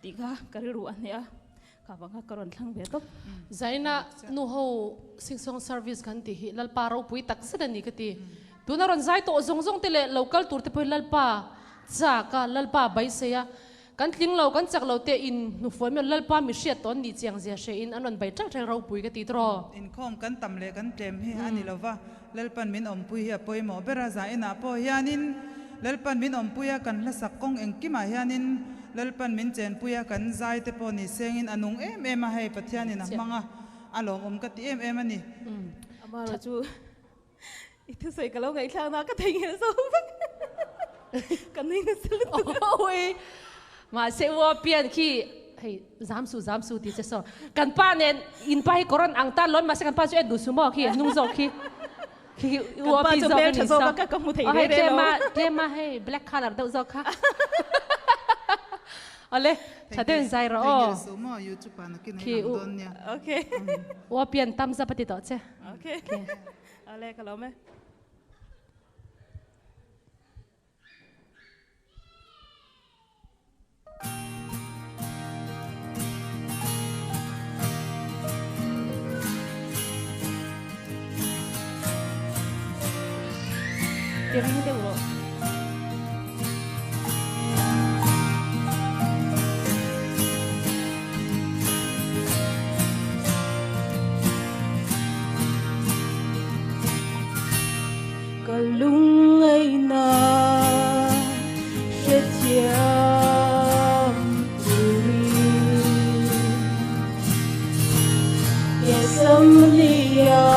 tih kha ka rilru a hneh a, kha vang kha ka rawn thlang ve tawp. Zaina nu ho Singsong service kan tih hi Lalpa ropui tak zet a ni ka ti. Tuna rawn zai tawh zawng zawng te leh lo kal tur te pawhin Lalpa chak a, Lalpa beisei a, kan tling lo, kan chak lo te in hnufuai mai Lalpa mi hriat tawh an nih chiang zia hre in an rawn bei ṭalh ṭalh ropui ka ti tawh. Inkhawm kan tam leh kan tlem hi a ni lova, Lalpan min awmpui hi a pawimawh ber a, zainah pawh hianin Lalpan min awmpui a, kan hlasak kawng engkimah hianin Lalpan min chenpui a, kan zai te pawh ni sengin a nung em em a, hei Pathianin a hmang a, a lawmawm ka ti em em a ni. Amara chu i thusawi ka lo ngaihthlakna ka theihnghilh zo vek ka nui nasa lutuk. Awii mahse u apian khi hei zam su zam su ti che saw kan pa nen in pa hi kawr an ang ta lawi mahse kan pa chu en duh su maw khi hnung zawk khi khi u Kan pa api chu zawk hmel a tha ni zawk saw a ka ka hmu thei aw rei hei rei lo. tlem a tlem a hei black colour deuh zawk kha awle tha deuhin zai rawh aw Theihnghilh su maw youtube ah nakin a khi lang u dawn nia. Okay. U apian thumbs up a ti tawh che. Okay. Awle ka lawm e. Ti ring deuh rawh. Ka lungngaihna hrethiam turin Gethsemane-a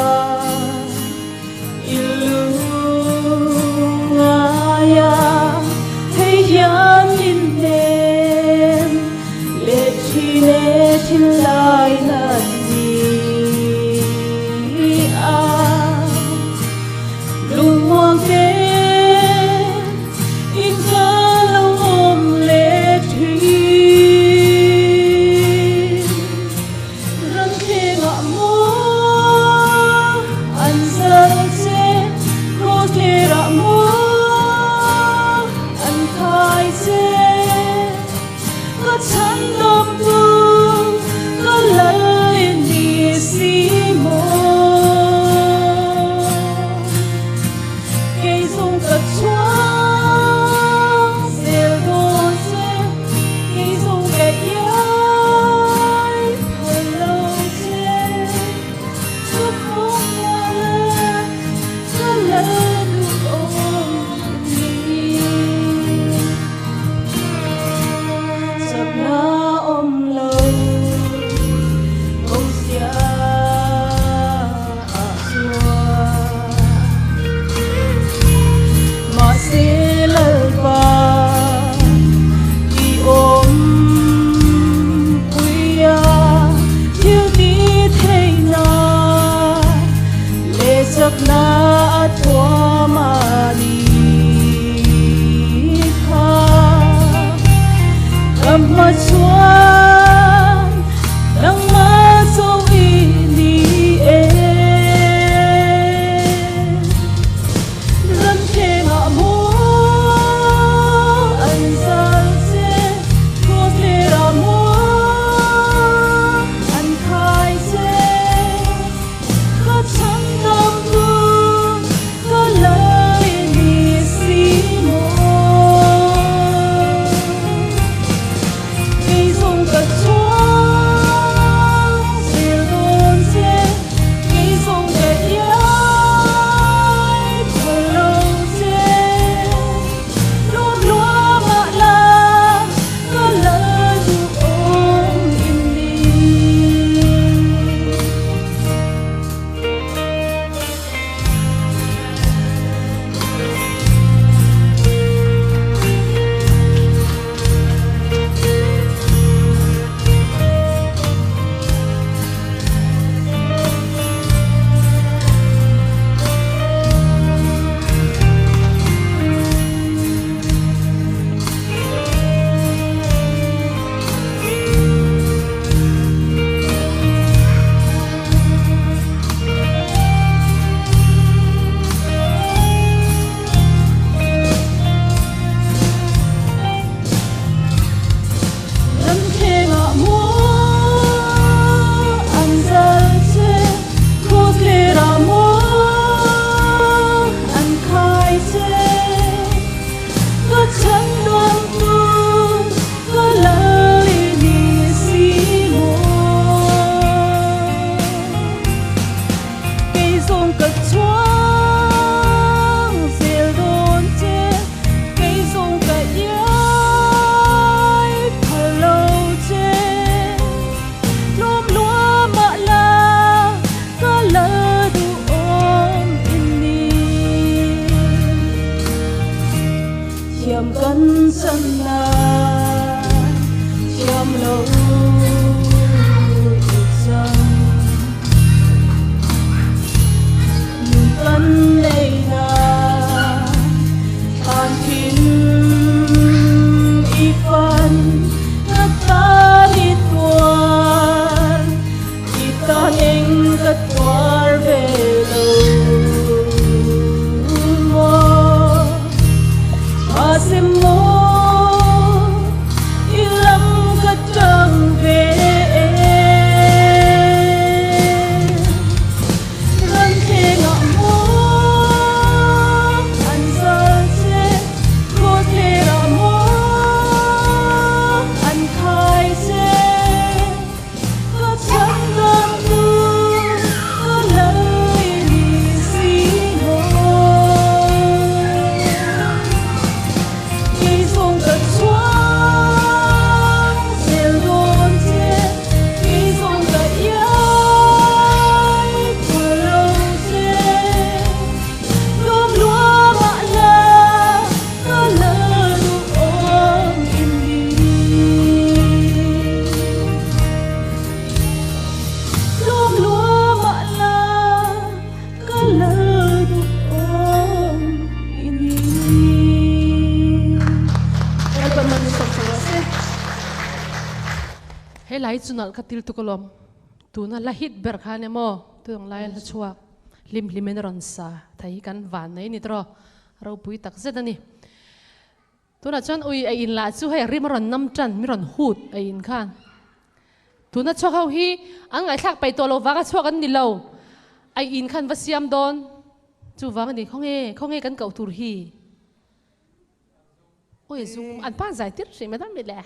i lungngaia hei hian min hnem leh thin e thinlai nat ni a. Lungmuang te in ka lo awm leh thin. Ramthlengah maw an zal che, Kraws tlerah maw an khai che. Ka chhandawmtu ka lal. Chakna a thuam a ni kha. Ka hma chuan nangmah chauh i ni e. Ram thlengah maw an zal che, Kraws lerah maw an khai che. Ka chhan dam tu ka lal i ni si maw. Kei zawng ka chuang zel dawn che, kei zawng ka iai phal lo che. Lawm luam ah la ka lal duhawm in ni. Ram thlengah maw an zal che, Kraws lerah maw an khai che. Ka chhan dawn tu ka lal i ni si maw. Kei zawng ka chuang zel dawn che, kei zawng ka iai phal lo che. Tlawm luam ah la ka lal duhawm in ni. Thiam kan chan la, thiam lo i chang. Nun kan nei na, thlan thim i fan, ka tan i tuar, i tan eng ka tuar ve lo maw. Mahse maw i lam ka tang ve e. Ram thlengah maw an zal che, Kraws lerah maw an khai che. Ka chhan dawn tu ka lal i ni si maw. Kei zawng ka chuang zel dawn che, kei zawng ka iai phal lo che. Lawm luam ah la ka lal duhawm in ni. Lawm luam ah la ka lal duhawm in ni. Lalpan man sawm sawm rawh se. He lai chu nalh ka til tuk alawm. Tuna la hit ber khan emaw tunang lai a hla chhuak hlim hlim in a rawn sa thei hi kan van mai ni tawh ropui tak zet a ni. Tunah chuan ui a in lah chu hei rim a rawn nam tan mi rawn hut a in khan. Tuna chhuak ho hi an ngaihthlak paih tawh lo vang a chhuak an ni lo. A in khan va siam dawn chu vang a ni khawnge khawnge kan koh tur hi. Ui zung an pa zai tir hrih mai dawn mi le.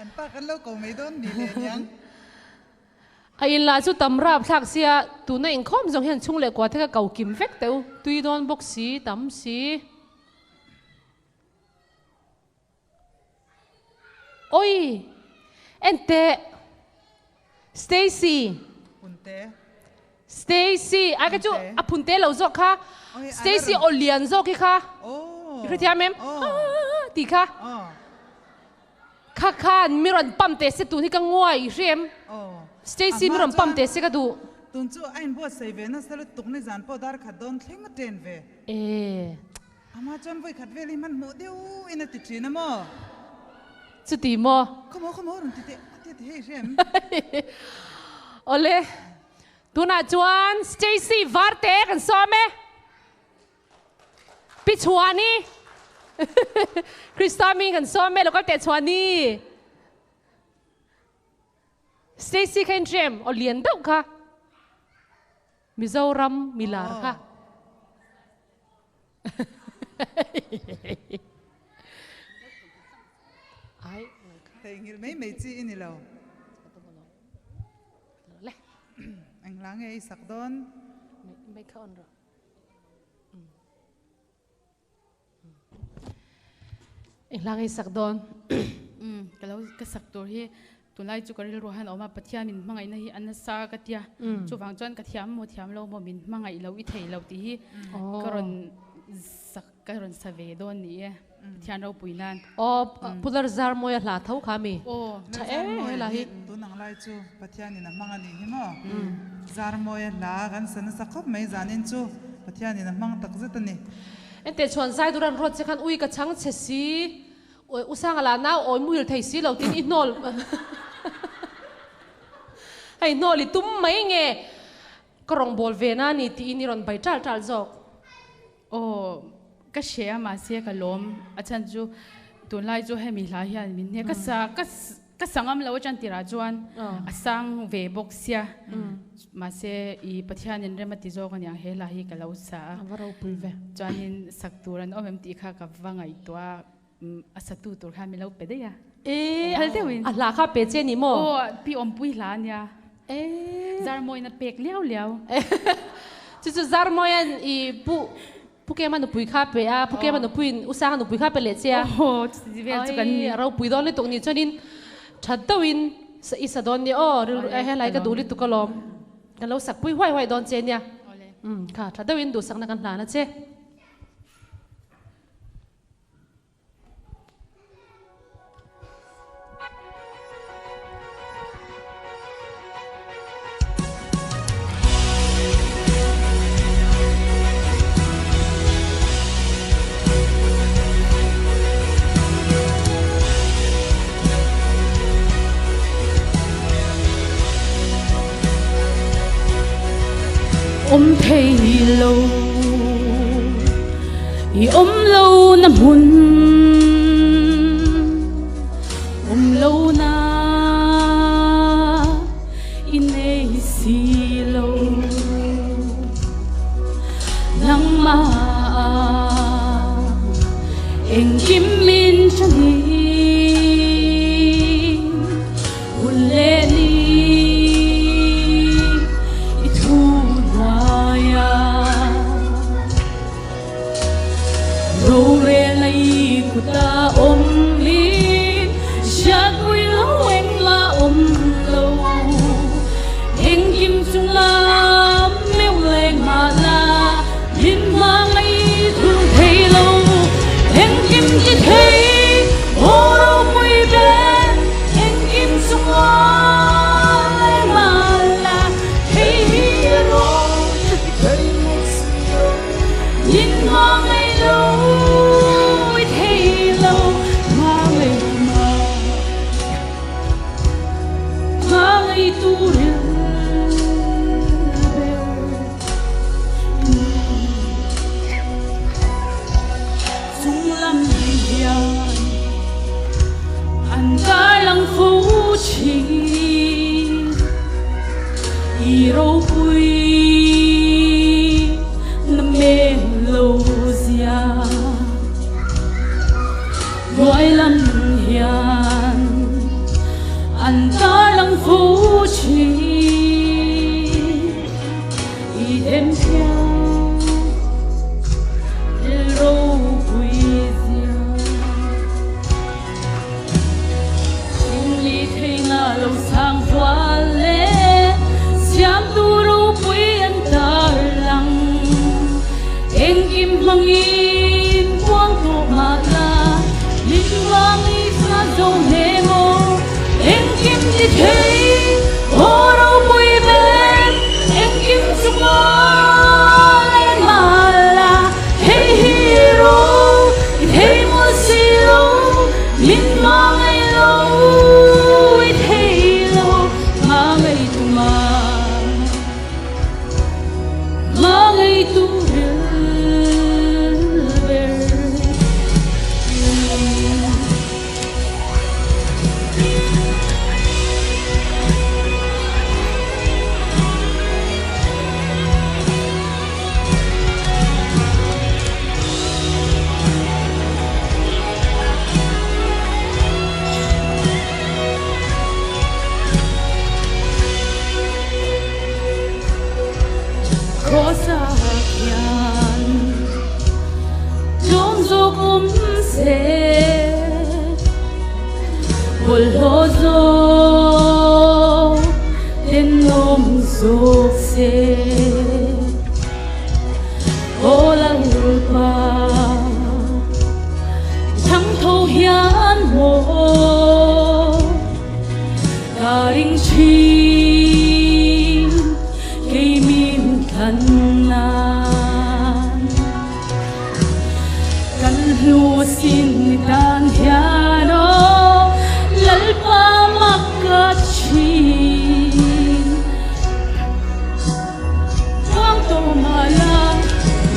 An pa kan lo ko mai dawn ni le niang. A in lah chu tam rap thlak sia tuna inkhawm zawng hian chhung leh kua te kha ko kim vek teh u tui dawn bawk si tam si. Oi! Enteh! Stacy! Phunte. Stacy! Ai ka chu a phunte lo zawk kha. Stacy aw lian zawk hi kha. I hrethiam em? Tih kha. Kha khan mi rawn pam teh se tun hi ka nguai i hre em? Stacy mi rawn pam teh se ka duh. Tun chu a inbuatsaih ve nasa lutuk nizan pawh dar khat dawn thleng a ṭen ve. E. Ama chuan vawi khat vel hi hmanhmawh deuh in a ti ṭhin a maw? Chuti maw? Khaw maw khaw maw rawn ti teh a ti hei hrem. Awle, tunah chuan Stacy Varte kan sawm e. Pi Chhuani Krista mi kan sawm e, local teh Chhuani. Stacy kha in hrem aw lian deuh kha Mizoram milar kha. Ai Theihnghilh mai mai chi i ni lo. Le. Engla nge i sak dawn? Mai kha on rawh. Engla nge i sak dawn? Umm ka lo ka sak tur hi tunlai chu ka rilru han awm a, Pathian min hmangaihna hi a nasa ka tia, chuvang chuan ka thiam maw thiam lo maw min hmangaih lo i thei lo tih hi ka rawn sak ka rawn sa ve dawn ni e Pathian ropui nan. Aw Pu Larzarmawia hla tho kha mi? Aw. Tha em hela hi. Tun ang lai chu Pathianin a hmang a nih hi maw? Zarmawia hla kan sa nasa khawp mai zanin chu Pathianin a hmang tak zet a ni. Enteh chuan Zaidur an ruat che khan ui ka chhang che si, u Sanga lah nau awi muhil thei si lo tin i hnawl hei hnawl i tum mai nge ka rawngbâwl ve na ni tiin i rawn bai ṭal ṭal zawk. Aw ka hre a mahse ka lawm a chhan chu tunlai chu hemi hla hian min hne ka sa ka Ka sangam lo atang tirah chuan a sang ve bawk sia mahse i Pathianin rem a ti zawk aniang he hla hi ka lo sa a. A va ropui ve. Chuanin sak tur an awm em tih kha ka va ngaihtuah a, a satu tur khan min lo pe daih a. E phal deuhin. A hla kha pe che ni maw? Aw pi awmpui hla ania. E. Zarmawina pek liau liau. Chu chu Zarmawia'n i pu Pu Kema nupui kha pe a, Pu Kema nupuiin U Sanga nupui kha pe leh che a. Aw, chuti vel chu kan ni. Ai, a ropui dawn lutuk ni chuanin that deuhin i sa dawn nia aw, rilru eh helai ka duh lutuk alawm. Kan lo sak pui huai huai dawn che nia. Umm, kha tha deuhin duhsakna kan hlan a che. Awm thei lo. I awm lo na hmun awm lo na i nei si lo nangmah engkim min changin hun leh ni i thu hnuaiah. Rorel a i kuta awm in hriatpui lo eng la awm lo. Engkim chunga meuh leh nghahna min hmangaih thul thei lo. Engkim ti thei aw ropui ber engkim chunga leh nghahna hei hi rawh ti thei bawk si lo. Min hmangaih lo i thei lo hmangaih ma hmangaih tur ber. Chung lam hian an darlang fo thin i ropui na men lo zia hnuai lam hian an darlang fo thin i them thiam thil ropui zia Thingli thei nga lo sang hual le siamtu ropui an tar lang engkim hmangin kuang tawh mah la min vang i sa zo hle maw engkim ti thei aw ropui ber. tu ril ber Krosa hian tlawm zawk awm se bawlhhlawh zawk tenawm zawk se Aw Lalpa thangtho hian maw ka ring thin kei min thlan nan kan hlu sin tan hian aw Lalpa mak ka thin. Thuang tawh mahla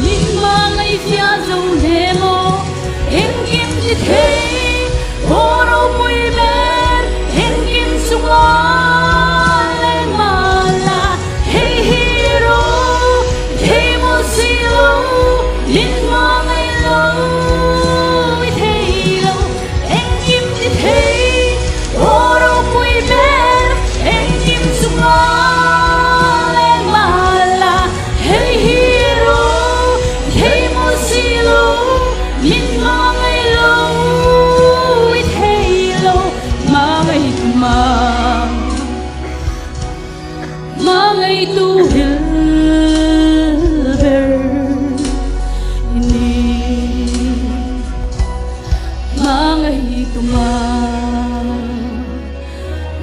min ma ngaihfiah zo hle maw? Engkim ti thei aw ropui ber, engkim chunga leng mahla hei hi ro thei maw si lo, min ma ngaih lo i thei lo, engkim ti thei aw ropui ber, engkim chunga leng mahla hei hi ro thei maw si lo, min ma ngaih lo i thei lo, ma ngaih tu ma, ma ngaih tu hil ber i ni, ma ngaih tu ma.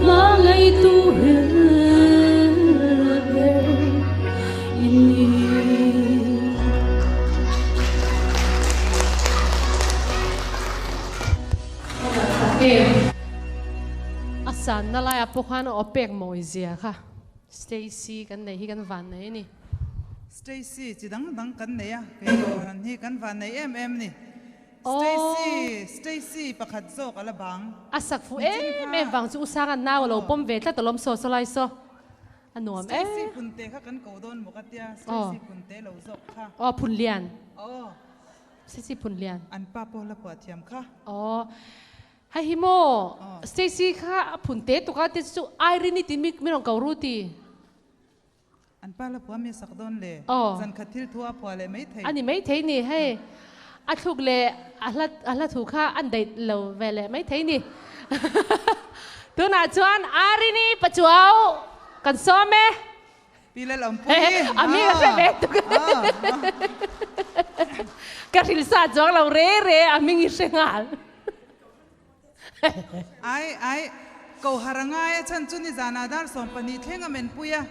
Ma ngaih tu hil ber i ni. A sanna laiah pawh khan aw pek mawi zia kha Stacy kan nei hi kan van nei a ni. Stacy chi dang dang kan nei a, kei Kohhran hi kan van nei em em a ni. Stacy, Stacy pakhat zawk a la bang. A sak fuh em em vang chu U Sanga'n nau a lo pawm ve tlat alawm saw saw lai saw a nuam em. Stacy Punte kha kan ko dawn maw ka tia, Stacy Punte lo zawk kha. Aw Phunlian. Aw. Stacy Phunlian. An pa pawh la puah thiam kha. Aw. Hei hi maw Stacy kha a phun te tuk a te chu Irene i ti mi min rawn ko ru ti. An pa la phua mi a sak dawn le. Zan khat thil thu a phua leh mai thei. A ni mai thei ni hei. A thluk leh a hla a hla thu kha an daih lo ve leh mai thei ni. Tunah chuan Arini Pachuau kan sawm e. Pi Lalawmpuii. A mi ka hre ve tuk. Ka hrilh sa chuang lo re re a hming i hre nghal. Ai ai, ko har a ngai a chhan chu nizanah dar 12 thleng a menpui a,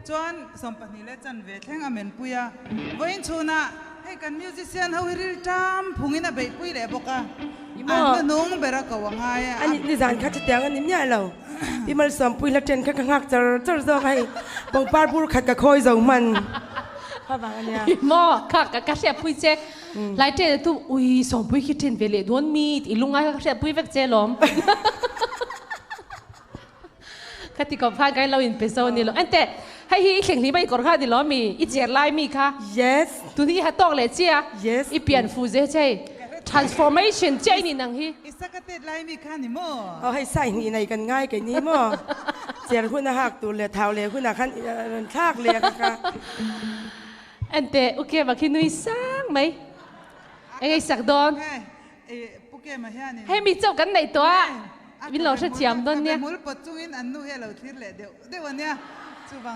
chuan 12 leh chanve thleng a menpui a. Vawiin chhunah hei kan musician ho hi ril ṭam phungin a beihpui leh bawk a, a hnuhnung ber a ko a ngai a. Ani nizan kha chutiang a ni miah lo. Pi Malsawmpui hla ṭen kha ka nghak char char zawk a hei, pangpar bur khat ka khawi zo hman kha vang a nia. Maw, kha ka hriatpui che. Lai ṭen tu ui Sawmpui khi ṭen ve leh dawn mi tih lungai kha ka hriatpui vek che lawm. Ka ti kawp khan ka lo in pe zo ni lo. Ente hei hi i thleng hlim a i kawr kha ni lo mi i cher lai mi kha. Yes. Tun hi i ha tawk leh chia. Yes. I pian fu ze chei. Transformation chiah i ni nang hi. I sakatet lai mi kha ni maw? Aw hei sai hnih nei kan ngai kei ni maw? Cher hun a hak tur leh thau leh hunah khan rawn thlak leh ka kha. Ente U Kema khi nui sang mai. Eng ei sak dawn? Hei mi chauh kan neih tawh a, min lo hrethiam dawn nia.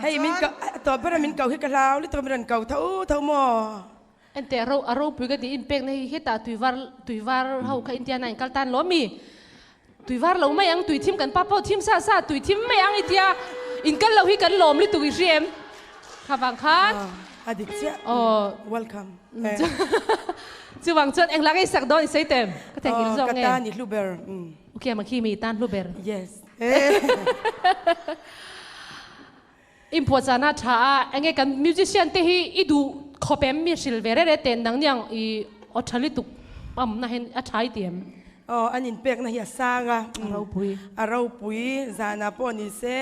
Hei min ko a tawp ber a min ko hi ka hlau lutuk a min rawn ko tho tho maw? Ente a ro a ropui ka tih inpekna hi hetah tuivar tuivar ho kha Indiana in kal tan lo mi? Tuivar lo mai ang, tuithim kan pa pawh thim sa sa tuithim mai ang i tia in kal lo hi kan lawm lutuk i hria em? Kha vang khan. A dik chiah. Aw. Welcome. Chuvang chuan engla ngei sak dawn i sawi tem? Ka theihnghilh zawk nge? Ka tan i hlu ber. Okay, mang khi mi tan hlu ber. Yes. Inphuahchahna tha a, enge kan musician te hi i duh. Khawp em mi hril ve re re ten nang niang i aw tha lutuk pam na hen a tha i ti em? Aw an inpekna hi a sang a. A ropui. A ropui zanah pawh ni se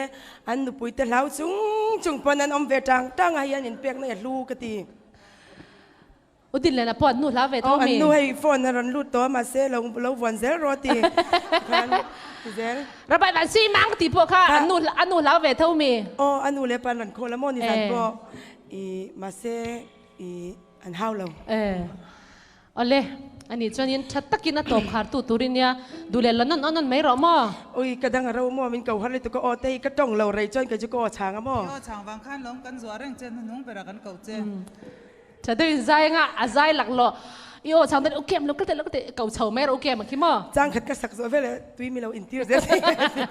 an nupui te hlau chung chung pawn an awm ve tang tang a hei an inpekna hi a hlu ka ti. U Dinlena pawh an nu hlau ve tho mi? Aw an nu hei phone a rawn lut tawh a mahse lo lo vuan zel rawh ti khan ti zel. Rabai van si mang tih pawh kha an nu a nu hlau ve tho mi? Aw a nu leh pa an rawn call a maw ni zan pawh i mahse i an hau lo. Awle ani chuanin tha takin a tawp khar tu turin nia duh leh la nawn awn awn mai rawh maw? Ui ka dang a ro maw min ko har lutuk a aw te hi ka tawng lo rei chuan kei chu ka aw chhang a maw? I aw chhang vang khan lawm kan zuah reng che hnuhnung berah kan koh che. Tha deuhin zai anga a zai laklawh i aw chhang dawn u kem lo ka teh lo ka teh ko chho mai rawh u kem a khi maw? Chang khat ka sak zawh vel e tui mi lo intir zel thei a si.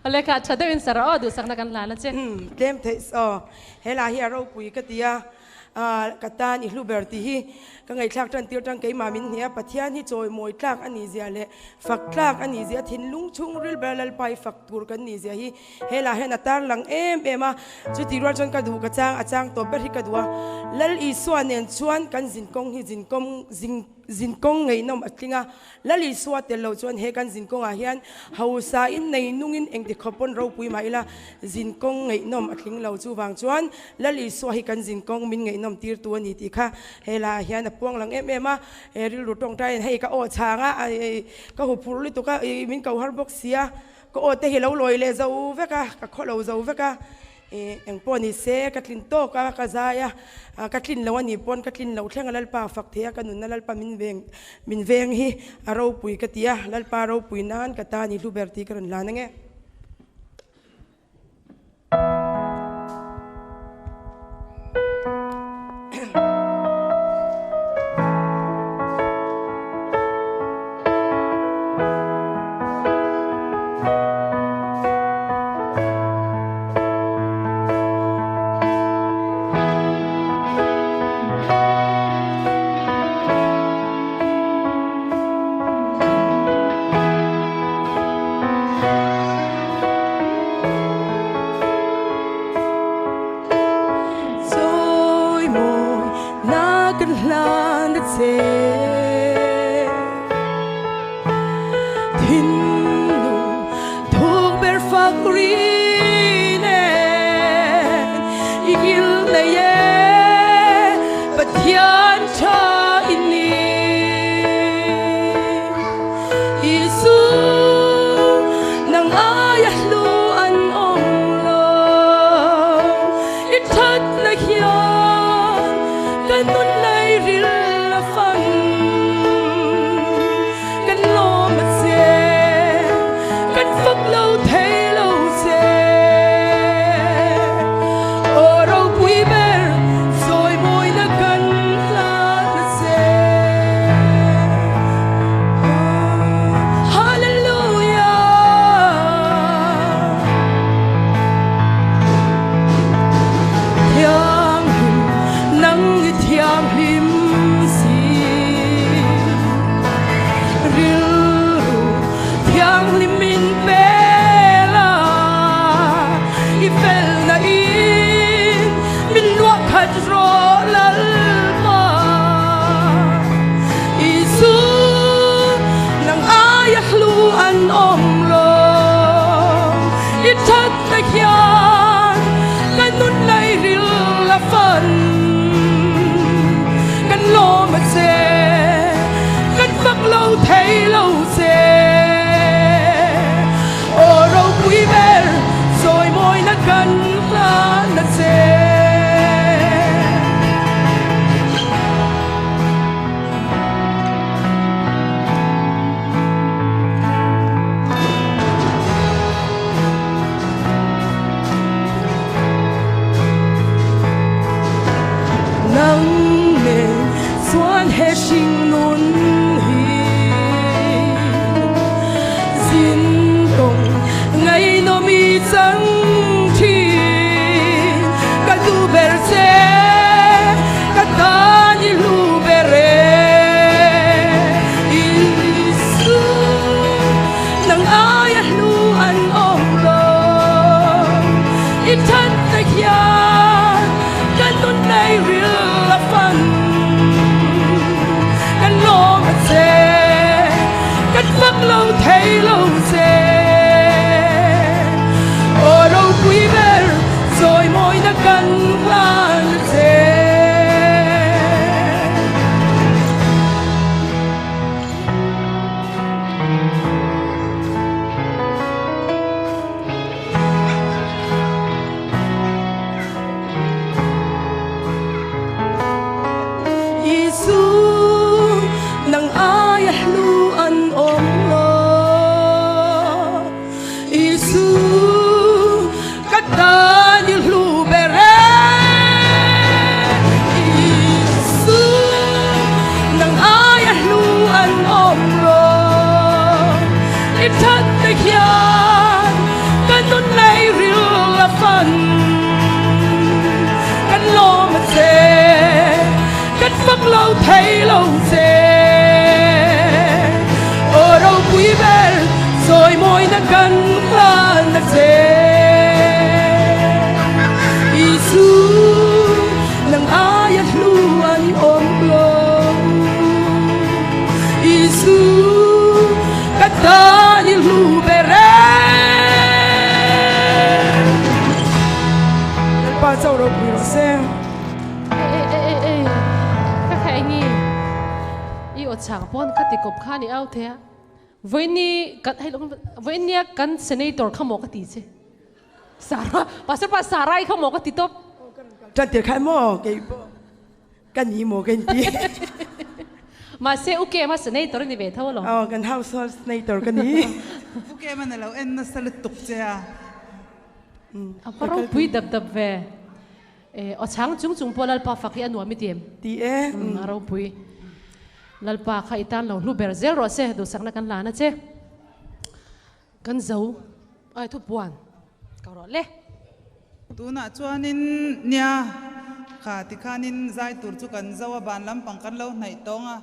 Awle kha tha deuhin sa rawh aw duhsakna kan hlan a che. Tlem theih aw he la hi a ropui ka ti a ka tan i hlu ber tih hi ka ngaihthlak tan tir tang keimah min hne a Pathian hi chawimawi tlak a nih zia leh fak tlak a nih zia thinlung chhungril ber Lalpa i fak tur kan nih zia hi He lah hian a tar lang em em a, chuti rual chuan ka duh ka chang, a chang tawp ber hi ka duh a. Lal Isua nen chuan kan zinkawng hi zinkawng zin zinkawng ngeihnawm a tling a. Lal Isua tel lo chuan he kan zinkawngah hian hausa in nei nungin engti khawp pawn ropui mah ila zinkawng ngeihnawm a tling lo. Chuvang chuan Lal Isua hi kan zinkawng min ngeihnawm tirtu a ni tih kha he lah hian a puang lang em em a. He rilru tawngtaiin hei ka aw chhang a, ka huphurh lutuk a, min ko har bawk sia. Ka aw te hi lo lawi leh zo vek a, ka khaw lo zo vek a, ih eng pawh ni se ka tlin tawk a, ka zai a, ka tlin lo a nih pawn ka tlin loh thleng a Lalpa fak thei a, ka nunna Lalpa min veng min veng hi a ropui ka ti a, Lalpa ropui nan ka ta ni hlu ber tih ka rawn hlan ange. che. Isu nang aia hlu an awm lo. Isu ka tan i hlu ber e. Lalpa chauh ropui rawh se. Ei ei ei ei ka kha engi i aw chang pawn ka ti kawp kha ni au thei a vawiini kan hei vawiinia kan senator kha maw ka ti che Sara pastor pa Sarai kha maw ka ti tawp. Tan tir kha maw kei pawh ka ni maw ka inti. Mahse u Kema senator a ni ve tho alawm. Aw kan household senator ka ni. U Kema na lo en nasa lutuk che a. A va ropui dap dap ve. E aw chhang chung chung pawh Lalpa fak hi a nuam i ti em? Ti e. A ropui. Lalpa kha i tan lo hlu ber zel rawh se, duhsakna kan lan a che. Kan zo ai thu puan ka rawh le. Tunah chuanin nia kha tikhanin zai tur chu kan zo a, van lampang kan lo hnaih tawng a.